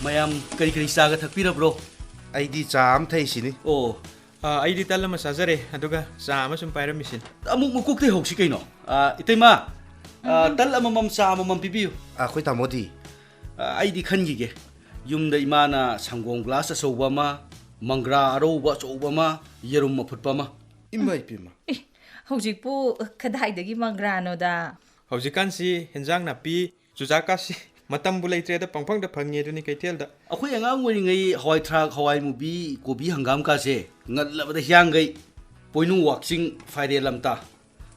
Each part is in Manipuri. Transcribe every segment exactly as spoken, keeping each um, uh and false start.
ꯃꯌꯥꯝ ꯀꯔꯤ ꯀꯔꯤ ꯆꯥꯒ ꯊꯛꯄꯤꯔꯕ꯭ꯔꯣ? ꯑꯩꯗꯤ ꯆꯥ ꯑꯃ ꯊꯛꯏꯁꯤꯅꯤ꯫ ꯑꯣ꯫ ꯑꯥ, ꯑꯩꯗꯤ ꯇꯜ ꯑꯃ ꯆꯥꯖꯔꯦ, ꯑꯗꯨꯒ ꯆꯥ ꯑꯃ ꯁꯨꯝ ꯄꯥꯏꯔꯝꯃꯤꯁꯤꯅꯤ꯫ ꯑꯃꯨꯛ ꯃꯀꯣꯛꯇꯩ ꯍꯧꯁꯤ ꯀꯩꯅꯣ꯫ ꯑꯥ, ꯏꯇꯩꯃ, ꯑꯥ, ꯎꯝ꯫ ꯇꯜ ꯑꯃꯃꯝ, ꯆꯥ ꯑꯃꯃꯝ ꯄꯤꯕꯤꯌꯨ꯫ ꯑꯩꯈꯣꯏ ꯇꯥꯃꯣꯗꯤ? ꯑꯥ, ꯑꯩꯗꯤ ꯈꯟꯈꯤꯒꯦ꯫ ꯌꯨꯝꯗ ꯏꯃꯥꯅ ꯁꯪꯒꯣꯝ ꯒ꯭ꯂꯥꯁ ꯑꯆꯧꯕ ꯑꯃ, ꯃꯪꯒ꯭ꯔꯥ ꯑꯔꯧꯕ ꯑꯆꯧꯕ ꯑꯃ, ꯌꯦꯔꯨꯝ ꯑꯐꯨꯠꯄ ꯑꯃ꯫ ꯏꯃꯥ ꯏꯄꯦꯝꯃ꯫ ꯑꯦ, ꯍꯧꯖꯤꯛꯄꯨ ꯀꯗꯥꯏꯗꯒꯤ ꯃꯪꯒ꯭ꯔꯥꯅꯣꯗ? ꯍꯧꯖꯤꯛꯀꯥꯟꯁꯤ ꯍꯦꯟꯖꯥꯡ ꯅꯥꯄꯤ, ꯆꯨꯖꯥꯛꯀꯥꯁꯤ ꯃꯇꯝꯕꯨ ꯂꯩꯇ꯭ꯔꯦꯗ, ꯄꯪꯐꯪꯗ ꯐꯪꯉꯦ ꯑꯗꯨꯅꯤ ꯀꯩꯊꯦꯜꯗ꯫ ꯑꯩꯈꯣꯏ ꯑꯉꯥꯡ ꯑꯣꯏꯔꯤꯉꯩ ꯍꯋꯥꯏ ꯊ꯭ꯔꯥꯛ, ꯍꯋꯥꯏ ꯃꯨꯕꯤ, ꯀꯣꯕꯤ, ꯍꯪꯒꯥꯝ ꯀꯥꯁꯦ ꯉꯜꯂꯕꯗ ꯍꯤꯌꯥꯡꯒꯩ, ꯄꯣꯏꯅꯨ, ꯋꯥꯛꯆꯤꯡ, ꯐꯥꯏꯔꯦꯜ, ꯂꯝꯇꯥ꯫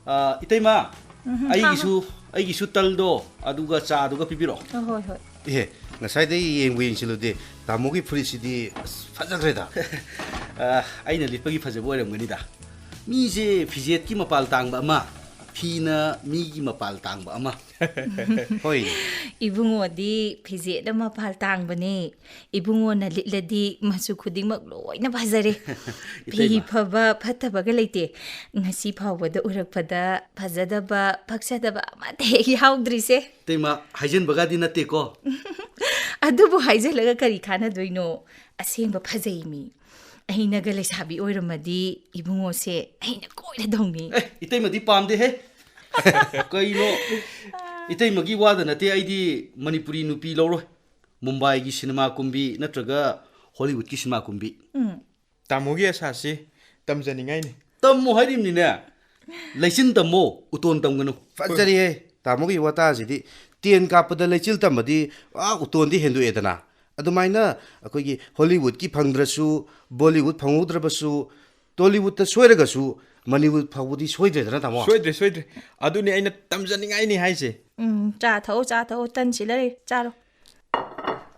ꯑ, ꯏꯇꯩꯃ, ꯎꯝ, ꯍꯥ, ꯑꯩꯒꯤꯁꯨ, ꯍꯥ꯫ ꯑꯩꯒꯤꯁꯨ ꯇꯜꯗꯣ ꯑꯗꯨꯒ ꯆꯥꯗꯨꯒ ꯄꯤꯕꯤꯔꯛꯑꯣ꯫ ꯑ, ꯍꯣꯏ, ꯍꯣꯏ꯫ ꯏꯍꯦ, ꯉꯁꯥꯏꯗꯩ ꯌꯦꯡꯕꯨ ꯌꯦꯡꯁꯤꯜꯂꯨꯗꯦ, ꯇꯥꯃꯣꯒꯤ ꯐꯨꯔꯤꯠꯁꯤꯗꯤ ꯑꯁ ꯐꯖꯈ꯭ꯔꯦꯗ꯫ ꯑ, ꯑꯩꯅ ꯂꯤꯠꯄꯒꯤ ꯐꯖꯕ ꯑꯣꯏꯔꯝꯒꯅꯤꯗ꯫ ꯃꯤꯁꯦ ꯐꯤꯖꯦꯠꯀꯤ ꯃꯄꯥꯜ ꯇꯥꯡꯕ ꯑꯃ, ꯐꯤꯅ ꯃꯤꯒꯤ ꯃꯄꯥꯜ ꯇꯥꯡꯕ ꯑꯃ꯫ ꯍꯣꯏ꯫ ꯏꯕꯨꯡꯉꯣꯗꯤ ꯐꯤꯖꯦꯠꯅ ꯃꯄꯥꯜ ꯇꯥꯡꯕꯅꯦ꯫ ꯏꯕꯨꯡꯉꯣꯅ ꯂꯤꯠꯂꯗꯤ ꯃꯆꯨ ꯈꯨꯗꯤꯡꯃꯛ ꯂꯣꯏꯅ ꯐꯖꯔꯦ꯫ ꯐꯤ ꯏꯇꯩꯃ꯫ ꯐꯕ ꯐꯠꯇꯕꯒ ꯂꯩꯇꯦ꯫ ꯉꯁꯤ ꯐꯥꯎꯕꯗ ꯎꯔꯛꯄꯗ ꯐꯖꯗꯕ, ꯄꯛꯆꯗꯕ ꯑꯃꯠꯇ ꯍꯦꯛ ꯌꯥꯎꯗ꯭ꯔꯤꯁꯦ꯫ ꯏꯇꯩꯃ, ꯍꯥꯏꯖꯤꯟꯕꯒꯗꯤ ꯅꯠꯇꯦꯀꯣ꯫ ꯑꯗꯨꯕꯨ ꯍꯥꯏꯖꯤꯜꯂꯒ ꯀꯔꯤ ꯀꯥꯟꯅꯗꯣꯏꯅꯣ? ꯑꯁꯦꯡꯕ ꯐꯖꯩ ꯃꯤ꯫ ꯑꯩꯅꯒ ꯂꯩꯁꯥꯕꯤ ꯑꯣꯏꯔꯝꯃꯗꯤ ꯏꯕꯨꯡꯉꯣꯁꯦ ꯑꯩꯅ ꯀꯣꯏꯔꯗꯧꯅꯤ꯫ ꯑꯦ, ꯏꯇꯩꯃꯗꯤ ꯄꯥꯝꯗꯦꯍꯦ꯫ ꯀꯩꯅꯣ? ꯏꯇꯩꯃꯒꯤ ꯋꯥꯗ ꯅꯠꯇꯦ, ꯑꯩꯗꯤ ꯃꯅꯤꯄꯨꯔꯤ ꯅꯨꯄꯤ ꯂꯧꯔꯣꯏ꯫ ꯃꯨꯝꯕꯥꯏꯒꯤ ꯁꯤꯅꯦꯃꯥ ꯀꯨꯝꯕꯤ ꯅꯠꯇ꯭ꯔꯒ ꯍꯣꯂꯤꯋꯨꯗꯀꯤ ꯁꯤꯅꯦꯃꯥ ꯀꯨꯝꯕꯤ꯫ ꯎꯝ꯫ ꯇꯥꯃꯣꯒꯤ ꯑꯁꯥꯁꯤ ꯇꯝꯖꯅꯤꯡꯉꯥꯏꯅꯤ꯫ ꯇꯝꯃꯣ ꯍꯥꯏꯔꯤꯕꯅꯤꯅꯦ꯫ ꯂꯩꯆꯤꯟ ꯇꯝꯃꯣ, ꯎꯇꯣꯟ ꯇꯝꯒꯅꯨ꯫ ꯐꯖꯔꯤꯍꯦ꯫ ꯇꯥꯃꯣꯒꯤ ꯋꯥꯇꯥꯁꯤꯗꯤ꯫ ꯇꯦꯟ ꯀꯥꯞꯄꯗ ꯂꯩꯆꯤꯜ ꯇꯝꯃꯗꯤ, ꯑꯥ, ꯎꯇꯣꯟꯗꯤ ꯍꯦꯟꯗꯣꯛꯑꯦꯗꯅ꯫ ꯑꯗꯨꯃꯥꯏꯅ ꯑꯩꯈꯣꯏꯒꯤ ꯍꯣꯂꯤꯋꯨꯗꯀꯤ ꯐꯪꯗ꯭ꯔꯁꯨ, ꯕꯣꯂꯤꯋꯨꯗ ꯐꯪꯍꯧꯗ꯭ꯔꯕꯁꯨ, ꯇꯣꯂꯤꯋꯨꯗꯇ ꯁꯣꯏꯔꯒꯁꯨ ꯃꯅꯤꯋꯨꯗ ꯐꯥꯎꯕꯗꯤ ꯁꯣꯏꯗ꯭ꯔꯦꯗꯅ, ꯇꯥꯃꯣ? ꯁꯣꯏꯗ꯭ꯔꯦ, ꯁꯣꯏꯗ꯭ꯔꯦ꯫ ꯑꯗꯨꯅꯤ ꯑꯩꯅ ꯇꯝꯖꯅꯤꯡꯉꯥꯏꯅꯤ ꯍꯥꯏꯁꯦ꯫ ꯎꯝ, ꯆꯥ ꯊꯛꯑꯣ, ꯆꯥ ꯊꯛꯑꯣ, ꯇꯟ ꯁꯤꯜꯂ ꯂꯩꯔꯦ, ꯆꯥꯔꯣ꯫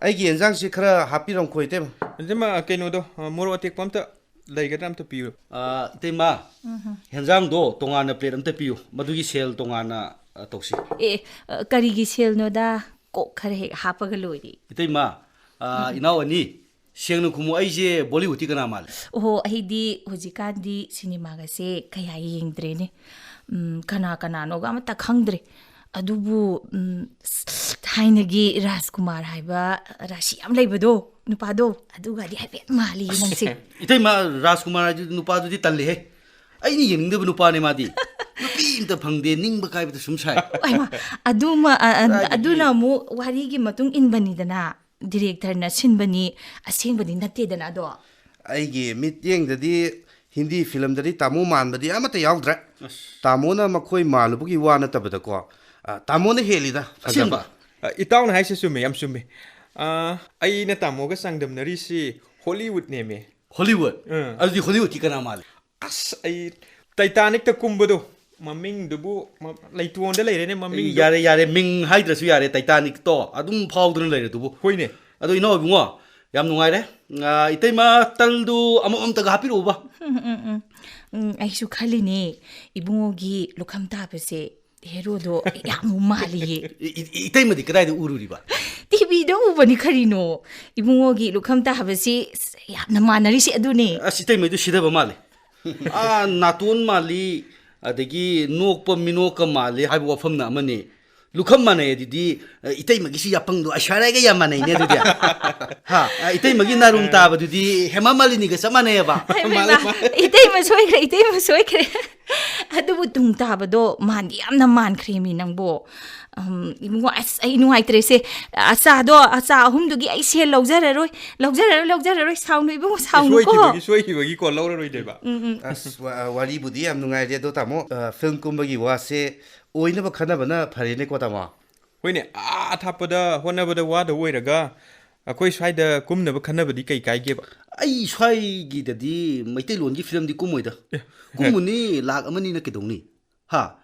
ꯑꯩꯒꯤ ꯌꯦꯟꯖꯥꯡꯁꯤ ꯈꯔ ꯍꯥꯞꯄꯤꯔꯝꯈꯣ, ꯏꯇꯩꯃ꯫ ꯏꯇꯩꯃ, ꯀꯩꯅꯣꯗꯣ, ꯃꯣꯔꯣꯛ ꯑꯇꯦꯛꯄ ꯑꯝꯇ ꯂꯩꯒꯗ꯭ꯔꯥ, ꯑꯝꯇ ꯄꯤꯌꯨ꯫ ꯑ, ꯏꯇꯩꯃ, ꯎꯝ꯫ ꯍꯦꯟꯖꯥꯡꯗꯣ ꯇꯣꯉꯥꯟꯅ ꯄ꯭ꯂꯦꯠ ꯑꯝꯇ ꯄꯤꯌꯨ, ꯃꯗꯨꯒꯤ ꯁꯦꯜ ꯇꯣꯉꯥꯟꯅ, ꯑ, ꯇꯧꯁꯤ꯫ ꯑꯦ, ꯑ, ꯀꯔꯤꯒꯤ ꯁꯦꯜꯅꯣꯗ? ꯀꯣꯛ ꯈꯔ ꯍꯦꯛ ꯍꯥꯞꯄꯒ ꯂꯣꯏꯔꯦ꯫ ꯏꯇꯩꯃ, ꯑ, ꯎꯝ꯫ ꯏꯅꯥꯎ ꯑꯅꯤ, ꯁꯦꯡꯅ ꯈꯨꯝꯃꯨ, ꯑꯩꯁꯦ ꯕꯣꯂꯤꯋꯨꯗꯀꯤ ꯀꯅꯥ ꯃꯥꯜꯂꯦ? ꯑꯣꯍꯣ, ꯑꯩꯗꯤ ꯍꯧꯖꯤꯛꯀꯥꯟꯗꯤ ꯁꯤꯅꯦꯃꯥꯒꯁꯦ ꯀꯌꯥ ꯌꯦꯡꯗ꯭ꯔꯦꯅꯦ꯫ ꯎꯝ, ꯀꯅꯥ ꯀꯅꯥꯅꯣꯒ ꯑꯃꯠꯇ ꯈꯪꯗ꯭ꯔꯦ꯫ ꯑꯗꯨꯕꯨ, ꯎꯝ, ꯊꯥꯏꯅꯒꯤ ꯔꯥꯖꯀꯨꯃꯥꯔ ꯍꯥꯏꯕ ꯔꯥꯁꯤ ꯌꯥꯝ ꯂꯩꯕꯗꯣ, ꯅꯨꯄꯥꯗꯣ, ꯑꯗꯨꯒꯗꯤ ꯍꯥꯏꯐꯦꯠ ꯃꯥꯜꯂꯤ ꯅꯪꯁꯦ꯫ ꯏꯇꯩꯃ, ꯔꯥꯖꯀꯨꯃꯥꯔ ꯍꯥꯏꯗꯨ ꯅꯨꯄꯥꯗꯨꯗꯤ ꯇꯜꯂꯤꯍꯦ꯫ ꯑꯩꯅ ꯌꯦꯡꯅꯤꯡꯗꯕ ꯅꯨꯄꯥꯅꯦ ꯃꯥꯗꯤ꯫ ꯅꯨꯄꯤ ꯑꯝꯇ ꯐꯪꯗꯦ, ꯅꯤꯡꯕ ꯀꯥꯏꯕꯗ ꯁꯨꯝ ꯁꯥꯏ꯫ ꯑꯩꯃ, ꯑꯗꯨꯃ ꯑ, ꯑ, ꯀꯗꯥꯏꯗꯒꯤ? ꯑꯗꯨꯅ ꯑꯃꯨꯛ ꯋꯥꯔꯤꯒꯤ ꯃꯇꯨꯡ ꯏꯟꯕꯅꯤꯗꯅ꯫ ꯗꯤꯔꯦꯛꯇꯔꯅ ꯁꯤꯟꯕꯅꯤ, ꯑꯁꯦꯡꯕꯗꯤ ꯅꯠꯇꯦꯗꯅ ꯑꯗꯣ꯫ ꯑꯩꯒꯤ ꯃꯤꯠꯌꯦꯡꯗꯗꯤ ꯍꯤꯟꯗꯤ ꯐꯤꯂꯝꯗꯗꯤ ꯇꯥꯃꯣ ꯃꯥꯟꯕꯗꯤ ꯑꯃꯠꯇ ꯌꯥꯎꯗ꯭ꯔꯦ꯫ ꯇꯥꯃꯣꯅ ꯃꯈꯣꯏ ꯃꯥꯜꯂꯨꯕꯒꯤ ꯋꯥ ꯅꯠꯇꯕꯗꯀꯣ, ꯑ, ꯇꯥꯃꯣꯅ ꯍꯦꯜꯂꯤꯗ ꯐꯖꯕ꯫ ꯑꯁꯦꯡꯕ? ꯑ, ꯏꯇꯥꯎꯅ ꯍꯥꯏꯁꯦ ꯆꯨꯝꯃꯦ, ꯌꯥꯝ ꯆꯨꯝꯃꯦ꯫ ꯑ, ꯑꯩꯅ ꯇꯥꯃꯣꯒ ꯆꯥꯡꯗꯝꯅꯔꯤꯁꯤ ꯍꯣꯂꯤꯋꯨꯗꯅꯦꯃꯤ꯫ ꯍꯣꯂꯤꯋꯨꯗ? ꯎꯝ꯫ ꯑꯗꯨꯗꯤ ꯍꯣꯂꯤꯋꯨꯗꯀꯤ ꯀꯅꯥ ꯃꯥꯜꯂꯤ? ꯑꯁ, ꯑꯩ ꯇꯥꯏꯇꯥꯅꯤꯛꯇ ꯀꯨꯝꯕꯗꯣ, ꯃꯃꯤꯡꯗꯨꯕꯨ ꯃ-, ꯂꯩꯇꯣꯟꯗ ꯂꯩꯔꯦꯅꯦ ꯃꯃꯤꯡꯗꯣ꯫ ꯌꯥꯔꯦ, ꯌꯥꯔꯦ, ꯃꯤꯡ ꯍꯥꯏꯗ꯭ꯔꯁꯨ ꯌꯥꯔꯦ, ꯇꯥꯏꯇꯥꯅꯤꯛꯇꯣ ꯑꯗꯨꯝ ꯐꯥꯎꯗꯨꯅ ꯂꯩꯔꯦ ꯑꯗꯨꯕꯨ꯫ ꯍꯣꯏꯅꯦ꯫ ꯑꯗꯣ ꯏꯅꯥꯎ ꯏꯕꯨꯡꯉꯣ, ꯌꯥꯝ ꯅꯨꯡꯉꯥꯏꯔꯦ꯫ ꯑ, ꯏꯇꯩꯃ, ꯇꯜꯗꯨ ꯑꯃꯃꯝꯇꯒ ꯍꯥꯞꯄꯤꯔꯛꯎꯕ꯫ ꯎꯝ, ꯎꯝ, ꯎꯝ꯫ ꯎꯝ, ꯑꯩꯁꯨ ꯈꯜꯂꯤꯅꯦ, ꯏꯕꯨꯡꯉꯣꯒꯤ ꯂꯨꯈꯝ ꯇꯥꯕꯁꯦ ꯍꯦꯔꯣꯗꯣ ꯌꯥꯝ ꯃꯥꯜꯂꯤꯌꯦ꯫ ꯏ-, ꯏ-, ꯏꯇꯩꯃꯗꯤ ꯀꯗꯥꯏꯗ ꯎꯔꯨꯔꯤꯕ? ꯇꯤꯚꯤꯗ ꯎꯕꯅꯤ ꯀꯔꯤꯅꯣ, ꯏꯕꯨꯡꯉꯣꯒꯤ ꯂꯨꯈꯝ ꯇꯥꯕꯁꯤ ꯌꯥꯝꯅ ꯃꯥꯟꯅꯔꯤꯁꯦ ꯑꯗꯨꯅꯦ꯫ ꯑꯁ, ꯏꯇꯩꯃꯩꯗꯨ ꯁꯤꯊꯕ ꯃꯥꯜꯂꯦ꯫ ꯑꯥ, ꯅꯥꯇꯣꯟ ꯃꯥꯜꯂꯤ, ꯑꯗꯒꯤ ꯅꯣꯛꯄ ꯃꯤꯅꯣꯛꯀ ꯃꯥꯜꯂꯤ ꯍꯥꯏꯕ ꯋꯥꯐꯝꯅ ꯑꯃꯅꯤ꯫ ꯂꯨꯈꯝ ꯃꯥꯟꯅꯩ ꯑꯗꯨꯗꯤ, ꯑ, ꯏꯇꯩꯃꯒꯤꯁꯨ ꯌꯥꯄꯪꯗꯣ ꯑꯥꯏꯁ꯭ꯋꯥꯔꯌꯥꯒ ꯌꯥꯝ ꯃꯥꯟꯅꯩꯅꯦ ꯑꯗꯨꯗꯤ꯫ ꯍꯥ? ꯑ, ꯏꯇꯩꯃꯒꯤ ꯅꯥꯔꯨꯝ ꯇꯥꯕꯗꯨꯗꯤ ꯍꯦꯃꯥ ꯃꯥꯂꯤꯅꯤꯒ ꯆꯞ ꯃꯥꯟꯅꯩꯑꯕ꯫ ꯍꯥꯏ, ꯃꯥ, ꯃꯥ, ꯏꯇꯩꯃ ꯁꯣꯏꯈ꯭ꯔꯦ, ꯏꯇꯩꯃ ꯁꯣꯏꯈ꯭ꯔꯦ꯫ ꯑꯗꯨꯕꯨ ꯇꯨꯡ ꯇꯥꯕꯗꯣ ꯃꯥꯟꯗꯤ ꯌꯥꯝꯅ ꯃꯥꯟꯈ꯭ꯔꯦꯃꯤ ꯅꯪꯕꯣ꯫ ꯎꯝ, ꯏꯕꯨꯡꯉꯣ, ꯑꯁ, ꯑꯩ ꯅꯨꯡꯉꯥꯏꯇ꯭ꯔꯦꯁꯦ꯫ ꯑꯆꯥꯗꯣ, ꯑꯆꯥ ꯑꯍꯨꯝꯗꯨꯒꯤ ꯑꯩ ꯁꯦꯜ ꯂꯧꯖꯔꯔꯣꯏ, ꯂꯧꯖꯔꯔꯣꯏ, ꯂꯧꯖꯔꯔꯣꯏ, ꯁꯥꯎꯅꯨ ꯏꯕꯨꯡꯉꯣ, ꯁꯥꯎꯅꯨꯀꯣ꯫ ꯁꯣꯏꯈꯤꯕꯒꯤ, ꯁꯣꯏꯈꯤꯕꯒꯤꯀꯣ ꯂꯧꯔꯔꯣꯏꯗꯣꯏꯕ꯫ ꯑꯁ, ꯋꯥ-, ꯋꯥꯔꯤꯕꯨꯗꯤ ꯌꯥꯝ ꯅꯨꯡꯉꯥꯏꯔꯦ ꯑꯗꯣ ꯇꯥꯃꯣ, ꯑ, ꯐꯤꯂꯝ ꯀꯨꯝꯕꯒꯤ ꯋꯥꯁꯦ ꯑꯣꯏꯅꯕ ꯈꯟꯅꯕꯅ ꯐꯔꯦꯅꯦꯀꯣ ꯇꯥꯃꯣ꯫ ꯍꯣꯏꯅꯦ, ꯑꯥ ꯑꯊꯥꯞꯄꯗ ꯍꯣꯠꯅꯕꯗ ꯋꯥꯗ ꯑꯣꯏꯔꯒ ꯑꯩꯈꯣꯏ ꯁ꯭ꯋꯥꯏꯗ ꯀꯨꯝꯅꯕ ꯈꯟꯅꯕꯗꯤ ꯀꯩ ꯀꯥꯏꯒꯦꯕ? ꯑꯩ ꯁ꯭ꯋꯥꯏꯒꯤꯗꯗꯤ ꯃꯩꯇꯩꯂꯣꯟꯒꯤ ꯐꯤꯂꯝꯗꯤ ꯀꯨꯝꯃꯣꯏꯗ꯫ ꯀꯨꯝꯃꯨꯅꯤ, ꯂꯥꯛ ꯑꯃꯅꯤꯅ ꯀꯩꯗꯧꯅꯤ? ꯍꯥ?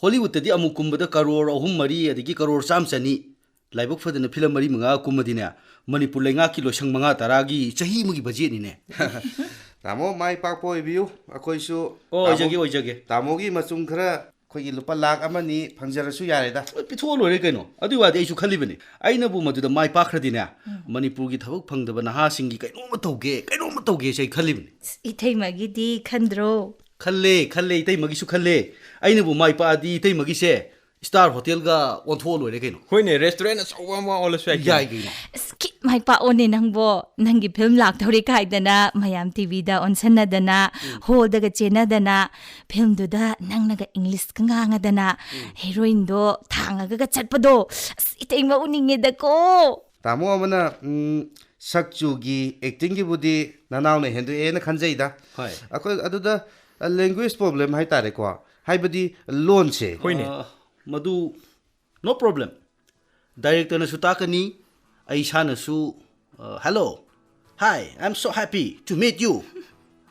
ꯍꯣꯂꯤꯋꯨꯗꯇꯗꯤ ꯑꯃꯨꯛ ꯀꯨꯝꯕꯗ ꯀꯔꯣꯔ ꯑꯍꯨꯝ ꯃꯔꯤ, ꯑꯗꯒꯤ ꯀꯔꯣꯔ ꯆꯥꯝ ꯆꯅꯤ꯫ ꯂꯥꯏꯕꯛ ꯐꯗꯅ ꯐꯤꯂꯝ ꯃꯔꯤ ꯃꯉꯥ ꯀꯨꯝꯃꯗꯤꯅꯦ, ꯃꯅꯤꯄꯨꯔ ꯂꯩꯉꯥꯛꯀꯤ ꯂꯣꯏꯁꯪ ꯃꯉꯥ ꯇꯔꯥꯒꯤ ꯆꯍꯤ ꯑꯃꯒꯤ ꯕꯖꯦꯠꯅꯤꯅꯦ꯫ ꯇꯥꯃꯣ, ꯃꯥꯏ ꯄꯥꯛꯄ ꯑꯣꯏꯕꯤꯌꯨ꯫ ꯑꯩꯈꯣꯏꯁꯨ ꯑꯣ, ꯇꯥꯃꯣ-, ꯑꯣꯏꯖꯒꯦ, ꯑꯣꯏꯖꯒꯦ꯫ ꯇꯥꯃꯣꯒꯤ ꯃꯆꯨꯝ ꯈꯔ ꯑꯩꯈꯣꯏꯒꯤ ꯂꯨꯄꯥ ꯂꯥꯛ ꯑꯃ ꯑꯅꯤ ꯐꯪꯖꯔꯁꯨ ꯌꯥꯔꯦꯗ꯫ ꯍꯣꯏ, ꯄꯤꯊꯣꯛꯑ ꯂꯣꯏꯔꯦ ꯀꯩꯅꯣ꯫ ꯑꯗꯨꯏ ꯋꯥꯗꯤ ꯑꯩꯁꯨ ꯈꯜꯂꯤꯕꯅꯤ꯫ ꯑꯩꯅꯕꯨ ꯃꯗꯨꯗ ꯃꯥꯏ ꯄꯥꯛꯈ꯭ꯔꯗꯤꯅꯦ, ꯃꯅꯤꯄꯨꯔꯒꯤ ꯊꯕꯛ ꯐꯪꯗꯕ ꯅꯍꯥꯁꯤꯡꯒꯤ ꯀꯩꯅꯣꯝꯃ ꯇꯧꯒꯦ, ꯀꯩꯅꯣꯝꯃ ꯇꯧꯒꯦꯁꯦ ꯑꯩ ꯈꯜꯂꯤꯕꯅꯤ꯫ ꯏꯊꯩꯃꯒꯤꯗꯤ ꯈꯟꯗ꯭ꯔꯣ? ꯈꯜꯂꯦ, ꯈꯜꯂꯦ, ꯏꯇꯩꯃꯒꯤꯁꯨ ꯈꯜꯂꯦ꯫ ꯑꯩꯅꯕꯨ ꯃꯥꯏ ꯄꯥꯛꯑꯗꯤ ꯏꯇꯩꯃꯒꯤꯁꯦ ꯁ꯭ꯇꯥꯔ ꯍꯣꯇꯦꯜꯒ ꯑꯣꯟꯊꯣꯛꯑ ꯂꯣꯏꯔꯦ ꯀꯩꯅꯣ꯫ ꯍꯣꯏꯅꯦ, ꯔꯦꯁꯇꯨꯔꯦꯟ ꯑꯆꯧꯕ ꯑꯃ ꯑꯣꯜꯂꯁꯨ ꯌꯥꯏ ꯀꯩꯅꯣ꯫ ꯌꯥꯏ ꯀꯩꯅꯣ꯫ ꯑꯁ, ꯈꯤꯠ ꯃꯥꯏ ꯄꯥꯛꯑꯣꯅꯦ ꯅꯪꯕꯣ꯫ ꯅꯪꯒꯤ ꯐꯤꯂꯝ ꯂꯥꯛꯇꯧꯔꯦ ꯀꯥꯏꯗꯅ ꯃꯌꯥꯝ ꯇꯤꯚꯤꯗ ꯑꯣꯟꯁꯟꯅꯗꯅ, ꯍꯣꯜꯗꯒ ꯆꯦꯟꯅꯗꯅ, ꯐꯤꯂꯝꯗꯨꯗ ꯅꯪꯅꯒ ꯏꯪꯂꯤꯁꯀ ꯉꯥꯡꯉꯗꯅ, ꯍꯦꯔꯣꯏꯟꯗꯣ ꯊꯥꯡꯉꯒꯒ ꯆꯠꯄꯗꯣ, ꯑꯁ, ꯏꯇꯩꯃ ꯎꯅꯤꯡꯉꯦꯗꯀꯣ꯫ ꯇꯥꯃꯣ ꯑꯃꯅ ꯎꯝ, ꯁꯛ ꯆꯨꯒꯤ ꯑꯦꯛꯇꯤꯡꯒꯤꯕꯨꯗꯤ ꯅꯅꯥꯎꯅ ꯍꯦꯟꯗꯣꯛꯑꯦꯅ ꯈꯟꯖꯩꯗ꯫ ꯍꯣꯏ꯫ ꯑꯩꯈꯣꯏ ꯑꯗꯨꯗ ꯂꯦꯡꯒ꯭ꯋꯦꯖ ꯄ꯭ꯔꯣꯕ꯭ꯂꯦꯝ ꯍꯥꯏꯇꯥꯔꯦꯀꯣ, ꯍꯥꯏꯕꯗꯤ ꯂꯣꯟꯁꯦ꯫ ꯍꯣꯏꯅꯦ꯫ ꯑ, ꯃꯗꯨ no problem꯫ ꯗꯥꯏꯔꯦꯛꯇꯔꯅꯁꯨ ꯇꯥꯛꯀꯅꯤ, ꯑꯩ ꯏꯁꯥꯅꯁꯨ꯫ Hello, hi, I am so happy to meet you.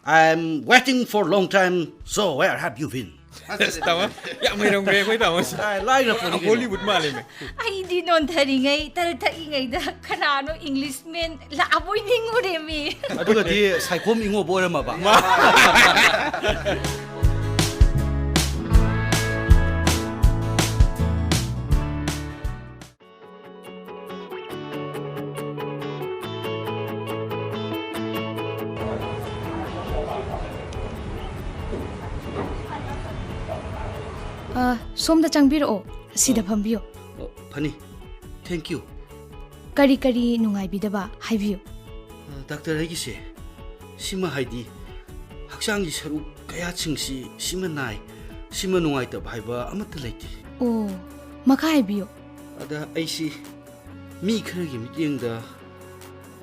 I am waiting for long time, so where have you been? ꯑꯁ, ꯇꯥꯃꯣ, ꯌꯥꯝ ꯍꯩꯔꯝꯈ꯭ꯔꯦ ꯑꯩꯈꯣꯏ ꯇꯥꯃꯣꯁꯦ꯫ ꯑꯥ, ꯂꯥꯏꯅ ꯄꯣꯠꯅꯤ ꯀꯩꯅꯣ꯫ ꯍꯣꯂꯤꯋꯨꯗ ꯃꯥꯜꯂꯦꯃꯦ꯫ ꯑꯩꯗꯤ ꯅꯣꯟꯊꯔꯤꯉꯩ ꯇꯔ ꯊꯛꯏꯉꯩꯗ ꯀꯅꯥꯅꯣ ꯏꯪꯂꯤꯁꯃꯦꯟ ꯂꯥꯛꯑꯕꯣꯏ ꯅꯤꯡꯉꯨꯔꯦꯃꯤ꯫ ꯑꯗꯨꯒꯗꯤ ꯁꯥꯏꯈꯣꯝ ꯏꯉꯣꯕ ꯑꯣꯏꯔꯝꯃꯕ꯫ ꯑ, ꯁꯣꯝꯗ ꯆꯪꯕꯤꯔꯛꯑꯣ꯫ ꯁꯤꯗ ꯐꯝꯕꯤꯌꯣ꯫ ꯑꯣ, ꯐꯅꯤ꯫ Thank you꯫ ꯀꯔꯤ ꯀꯔꯤ ꯅꯨꯡꯉꯥꯏꯕꯤꯗꯕ? ꯍꯥꯏꯕꯤꯌꯨ꯫ ꯑ, ꯗꯥꯛꯇꯔ, ꯑꯩꯒꯤꯁꯦ ꯁꯤꯃ, ꯍꯥꯏꯗꯤ ꯍꯛꯆꯥꯡꯒꯤ ꯁꯔꯨꯛ ꯀꯌꯥꯠꯁꯤꯡꯁꯤ ꯁꯤꯃ ꯅꯥꯏ, ꯁꯤꯃ ꯅꯨꯡꯉꯥꯏꯇꯕ ꯍꯥꯏꯕ ꯑꯃꯠꯇ ꯂꯩꯇꯦ꯫ ꯑꯣ, ꯃꯈꯥ ꯍꯥꯏꯕꯤꯌꯨ꯫ ꯑꯗ ꯑꯩꯁꯤ ꯃꯤ ꯈꯔꯒꯤ ꯃꯤꯠꯌꯦꯡꯗ,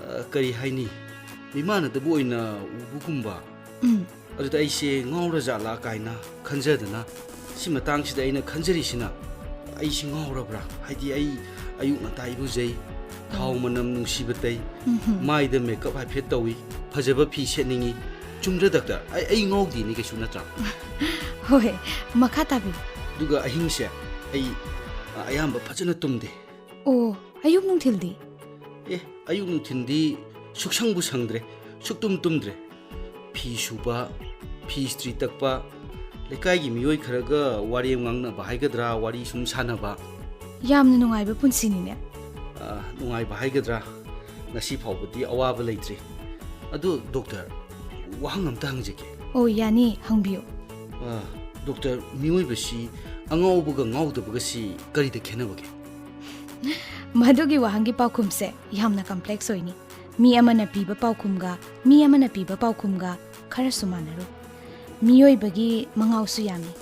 ꯑ, ꯀꯔꯤ ꯍꯥꯏꯅꯤ, ꯃꯤꯃꯥꯟꯅꯗꯕ ꯑꯣꯏꯅ ꯎꯕꯒꯨꯝꯕ, ꯎꯝ꯫ ꯑꯗꯨꯗ ꯑꯩꯁꯦ ꯉꯥꯎꯔꯖꯥꯠꯂꯥ ꯀꯥꯏꯅ ꯈꯟꯖꯗꯅ, ꯁꯤ ꯃꯇꯥꯡꯁꯤꯗ ꯑꯩꯅ ꯈꯟꯖꯔꯤꯁꯤꯅ, ꯑꯩꯁꯤ ꯉꯥꯎꯔꯕ꯭ꯔꯥ? ꯍꯥꯏꯗꯤ ꯑꯩ ꯑꯌꯨꯛ ꯉꯟꯇꯥ ꯏꯔꯨꯖꯩ, ꯊꯥꯎ ꯃꯅꯝ ꯅꯨꯡꯁꯤꯕ ꯇꯩ, ꯎꯝꯍꯨꯝ꯫ ꯃꯥꯏꯗ ꯃꯦꯀꯞ ꯍꯥꯏꯐꯦꯠ ꯇꯧꯏ, ꯐꯖꯕ ꯐꯤ ꯁꯦꯠꯅꯤꯡꯏ꯫ ꯆꯨꯝꯗ꯭ꯔꯥ ꯗꯥꯛꯇꯔ? ꯑꯩ, ꯑꯩ ꯉꯥꯎꯗꯦꯅꯦ ꯀꯩꯁꯨ, ꯅꯠꯇ꯭ꯔꯥ? ꯍꯣꯏ, ꯃꯈꯥ ꯇꯥꯕꯤꯌꯨ꯫ ꯑꯗꯨꯒ ꯑꯍꯤꯡꯁꯦ ꯑꯩ, ꯑ, ꯑꯌꯥꯝꯕ ꯐꯖꯅ ꯇꯨꯝꯗꯦ꯫ ꯑꯣ, ꯑꯌꯨꯛ ꯅꯨꯡꯊꯤꯜꯗꯤ? ꯑꯦ, ꯑꯌꯨꯛ ꯅꯨꯡꯊꯤꯜꯗꯤ ꯁꯨꯛꯁꯪꯕꯨ ꯁꯪꯗ꯭ꯔꯦ, ꯁꯨꯛꯇꯨꯝ ꯇꯨꯝꯗ꯭ꯔꯦ꯫ ꯐꯤ ꯁꯨꯕ, ꯐꯤ ꯏꯁꯇ꯭ꯔꯤ ꯇꯛꯄ, ꯂꯩꯀꯥꯏꯒꯤ ꯃꯤꯑꯣꯏ ꯈꯔꯒ ꯋꯥꯔꯤ ꯉꯥꯡꯅꯕ ꯍꯥꯏꯒꯗ꯭ꯔꯥ, ꯋꯥꯔꯤ ꯁꯨꯝ ꯁꯥꯟꯅꯕ꯫ ꯌꯥꯝꯅ ꯅꯨꯡꯉꯥꯏꯕ ꯄꯨꯟꯁꯤꯅꯤꯅꯦ꯫ ꯑ, ꯅꯨꯡꯉꯥꯏꯕ ꯍꯥꯏꯒꯗ꯭ꯔꯥ, ꯉꯁꯤ ꯐꯥꯎꯕꯗꯤ ꯑꯋꯥꯕ ꯂꯩꯇ꯭ꯔꯤ꯫ ꯑꯗꯨ ꯗꯣꯛꯇꯔ, ꯋꯥꯍꯪ ꯑꯝꯇ ꯍꯪꯖꯒꯦ꯫ ꯑꯣ, ꯌꯥꯅꯤ, ꯍꯪꯕꯤꯌꯨ꯫ ꯑ, ꯗꯣꯛꯇꯔ, ꯃꯤꯑꯣꯏꯕꯁꯤ ꯑꯉꯥꯎꯕꯒ ꯉꯥꯎꯗꯕꯒꯁꯤ ꯀꯔꯤꯗ ꯈꯦꯠꯅꯕꯒꯦ? ꯃꯗꯨꯒꯤ ꯋꯥꯍꯪꯒꯤ ꯄꯥꯎꯈꯨꯝꯁꯦ ꯌꯥꯝꯅ complex ꯑꯣꯏꯅꯤ꯫ ꯃꯤ ꯑꯃꯅ ꯄꯤꯕ ꯄꯥꯎꯈꯨꯝꯒ ꯃꯤ ꯑꯃꯅ ꯄꯤꯕ ꯄꯥꯎꯈꯨꯝꯒ ꯈꯔꯁꯨ ꯃꯥꯟꯅꯔꯣꯏ꯫ ꯃꯤꯑꯣꯏꯕꯒꯤ ꯃꯉꯥꯎꯁꯨ ꯌꯥꯝꯃꯤ꯫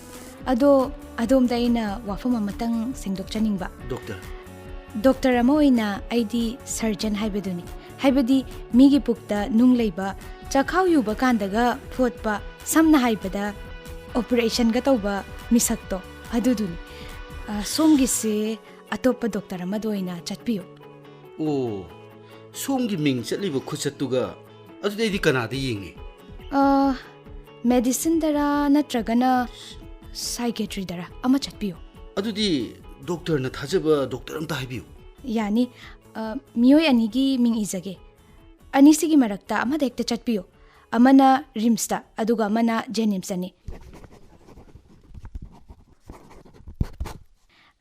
ꯑꯗꯣ ꯑꯗꯣꯝꯗ ꯑꯩꯅ ꯋꯥꯐꯝ ꯑꯃꯇꯪ ꯁꯦꯡꯗꯣꯛꯆꯅꯤꯡꯕ꯫ ꯗꯣꯛꯇꯔ꯫ ꯗꯣꯛꯇꯔ ꯑꯃ ꯑꯣꯏꯅ ꯑꯩꯗꯤ surgeon ꯍꯥꯏꯕꯗꯨꯅꯤ꯫ ꯍꯥꯏꯕꯗꯤ ꯃꯤꯒꯤ ꯄꯨꯛꯇ ꯅꯨꯡ ꯂꯩꯕ, ꯆꯈꯥꯎ ꯌꯨꯕ ꯀꯥꯟꯗꯒ ꯐꯣꯠꯄ, ꯁꯝꯅ ꯍꯥꯏꯕꯗ operationꯒ ꯇꯧꯕ ꯃꯤꯁꯛꯇꯣ ꯑꯗꯨꯗꯨꯅꯤ꯫ ꯑ, ꯁꯣꯝꯒꯤꯁꯦ ꯑꯇꯣꯞꯄ ꯗꯣꯛꯇꯔ ꯑꯃꯗ ꯑꯣꯏꯅ ꯆꯠꯄꯤꯌꯨ꯫ ꯑꯣ, ꯁꯣꯝꯒꯤ ꯃꯤꯡ ꯆꯠꯂꯤꯕ ꯈꯨꯆꯠꯇꯨꯒ ꯑꯗꯨꯗꯤ ꯑꯩꯗꯤ ꯀꯅꯥꯗ ꯌꯦꯡꯉꯤ? ꯑ, medicineꯗꯔ ꯅꯠꯇ꯭ꯔꯒꯅ psychiatryꯗꯔ ꯑꯃ ꯆꯠꯄꯤꯌꯨ꯫ ꯑꯗꯨꯗꯤ ꯗꯣꯛꯇꯔꯅ ꯊꯥꯖꯕ ꯗꯣꯛꯇꯔ ꯑꯝꯇ ꯍꯥꯏꯕꯤꯌꯨ꯫ ꯌꯥꯅꯤ꯫ ꯑ, ꯃꯤꯑꯣꯏ ꯑꯅꯤꯒꯤ ꯃꯤꯡ ꯏꯖꯒꯦ꯫ ꯑꯅꯤꯁꯤꯒꯤ ꯃꯔꯛꯇ ꯑꯃꯗ ꯍꯦꯛꯇ ꯆꯠꯄꯤꯌꯨ꯫ ꯑꯃꯅ RIMSꯇ, ꯑꯗꯨꯒ ꯑꯃꯅ JNIMSꯇꯅꯤ꯫